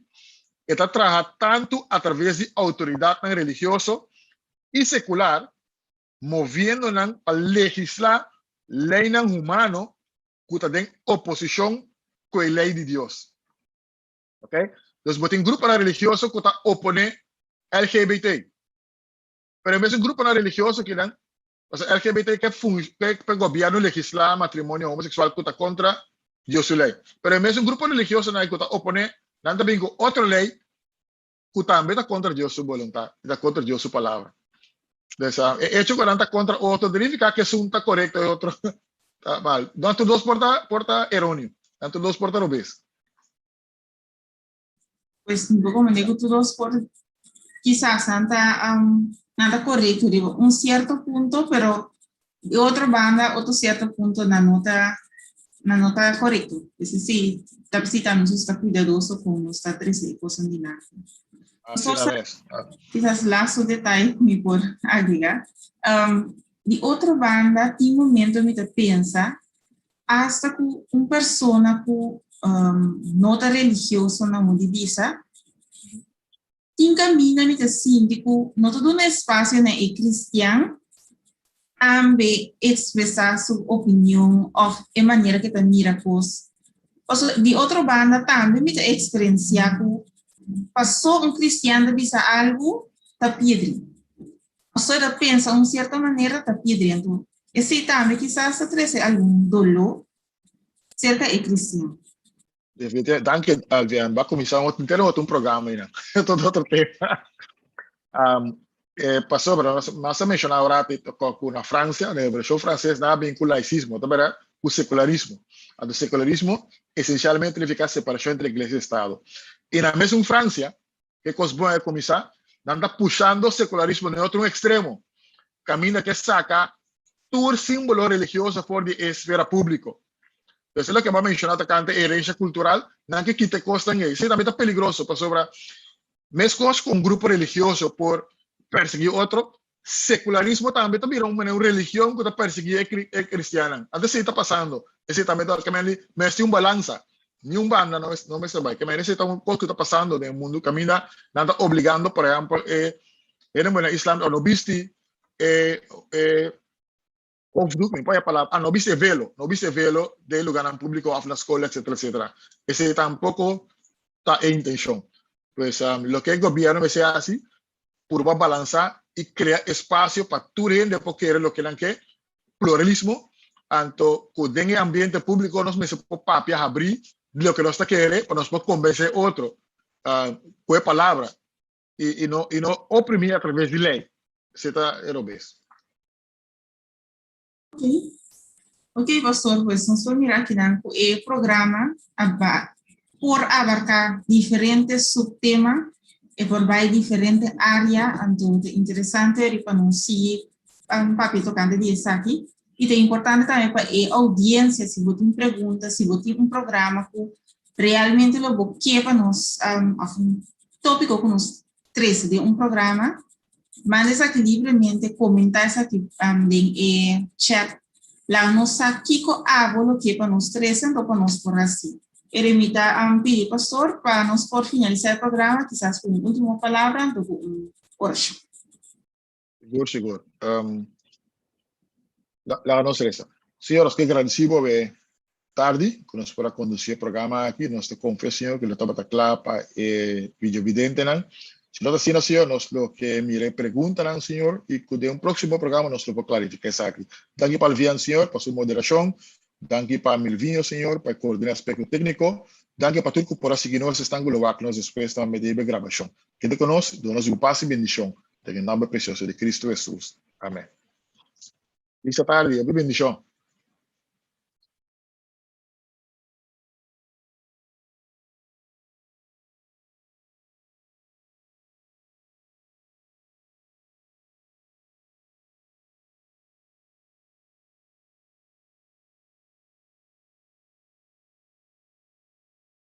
e ta traha tantu atraves di outoridatnan religioso i sekular moviendo nan pa legislá leinan humano ku ta den oposishon ku e lei di Dios. Ok? Dus bo tin gruponan religioso ku ta oponé LGBT. Pero e mesun gruponan religioso kinan, pasobra LGBT ke fun ke pa gobièrnu legislá matrimonio homoseksual ku ta kontra Dios su lei. Pero e mesun grupo religiosonan ku ta oponé, nan ta bin ku otro lei ku tambe ta kontra Dios su boluntat i ta kontra Dios su palabra. Dus e echo ku nan ta kontra otro no nifiká ku esun ta korekto i otro ta mal. Nan tur dos por ta por ta eróneo, nan tur dos por ta robes. Pues mi por comprende ku tur dos por kisas nan ta nan ta korekto riba un sierto punto, pero di otro banda otro sierto punto nan no ta nan no ta korekto. Esei ta si ta nos ta kuidadoso kon nos ta trese e kosnan dilanti. Asina mes. Kisas lasto detaye ku mi por agrega. Di otro banda tin momento mi ta pensa hasta ku un persona ku no ta religioso na modo di bisa Tin kaminda mi ta sinti ku no ta duna espasio na e kristian tambe ekspresá su opinion òf e manera ku e ta mira kos. Pasobra di otro banda tambe mi ta eksperensiá ku pasó un kristian ta bisa algu ta piedri. Pasó e ta pensa un sierto manera ta piedri. Anto esei tambe kisas ta trese algun doló serka e kristian. Definitivamente. Danki, Alvian. Ba kuminsá un otro, otro un programa einan. Tot otro tema. Um, eh, pasobra, nos, nos a menshoná un rato ku na Fransia, na Revolushon Franses, nan a bin ku laicismo, ta berdad? Ku sekularismo. Anto sekularismo esensialmente nifiká separashon entre iglesia i estado. I na mesun Fransia, ke kos bon a kuminsá, nan ta pushando sekularismo na e otro un ekstremo. kaminda ke saka tur símbolo religioso for di e esfera públiko. Entonces, loke bo a menshoná tokante e herensia kultural, nan ke kita e kosnan ei. Esei tambe ta peligroso pasobra meskos ku un grupo religioso por persiguí otro, sekularismo tambe ta bira un manera un religion ku ta persiguí e kristiannan. Anto esei ta pasando. Esei tambe ta ke mende mester un balansa. Niun banda no no mester bai. Ke mende esei ta un kos ku ta pasando den e mundu kaminda nan ta obligando por ehèmpel e hende muhé na islam no bisti e e hoofddoek, mi por e palabra, ah no bisti e velo, no bisti e velo den lugarnan públiko òf na skol etcetera etcetera. Esei tampoko ta e intenshon. Pues loke e gobièrnu mester hasi, purba balansá i krea espasio pa tur hende por kere loke nan ke, pluralismo, anto ku den e ambiente públiko nos mester por papia habrí di loke nos ta kere pa nos por kombensé otro ku e palabra i no i no oprimí atraves di lei. Esei ta e robes. Ok. Ok, pastor, pues nos por mira akinan ku e programa a ba por abarká diferente subtema, e por bai diferente área, anto ta interesante riba nos sigui papia tokante di esaki. I ta importante tambe pa e oudiensia, si bo tin pregunta, si bo tin un programa ku realmente lo bo ke pa nos, òf un tópiko ku nos trese den un programa, Manda esaki libremente, komentá esaki den e chat. Laga nos sa kiko abo lo ke pa nos trese anto pa nos por hasi. Ere mi ta pidi pastor pa nos por finalisá e programa kisas ku un último palabra anto ku un orashon. Sigur, sigur. Laga nos resa. Señor, nos ke gradisí bo e tardi ku nos por a kondusí e programa aki. Nos ta konfia, Señor, ku lo tabata kla pa e videovidentenan. Si no ta asina, Señor, nos lo ke mira e preguntanan, Señor, i ku den un próksimo programa nos lo por klarifiká esaki. Danki pa Alvian, Señor, pa su moderashon. Danki pa Milvinho, Señor, pa e koordiná aspekto tékniko. Danki pa tur ku por a sigui nos esnan ku lo wak nos despues tambe den e grabashon. Keda ku nos, duna nos di bo pas i bendishon. Den e nòmber presioso di Kristu Hesus. Amèn. Lisa tardi, hopi bendishon.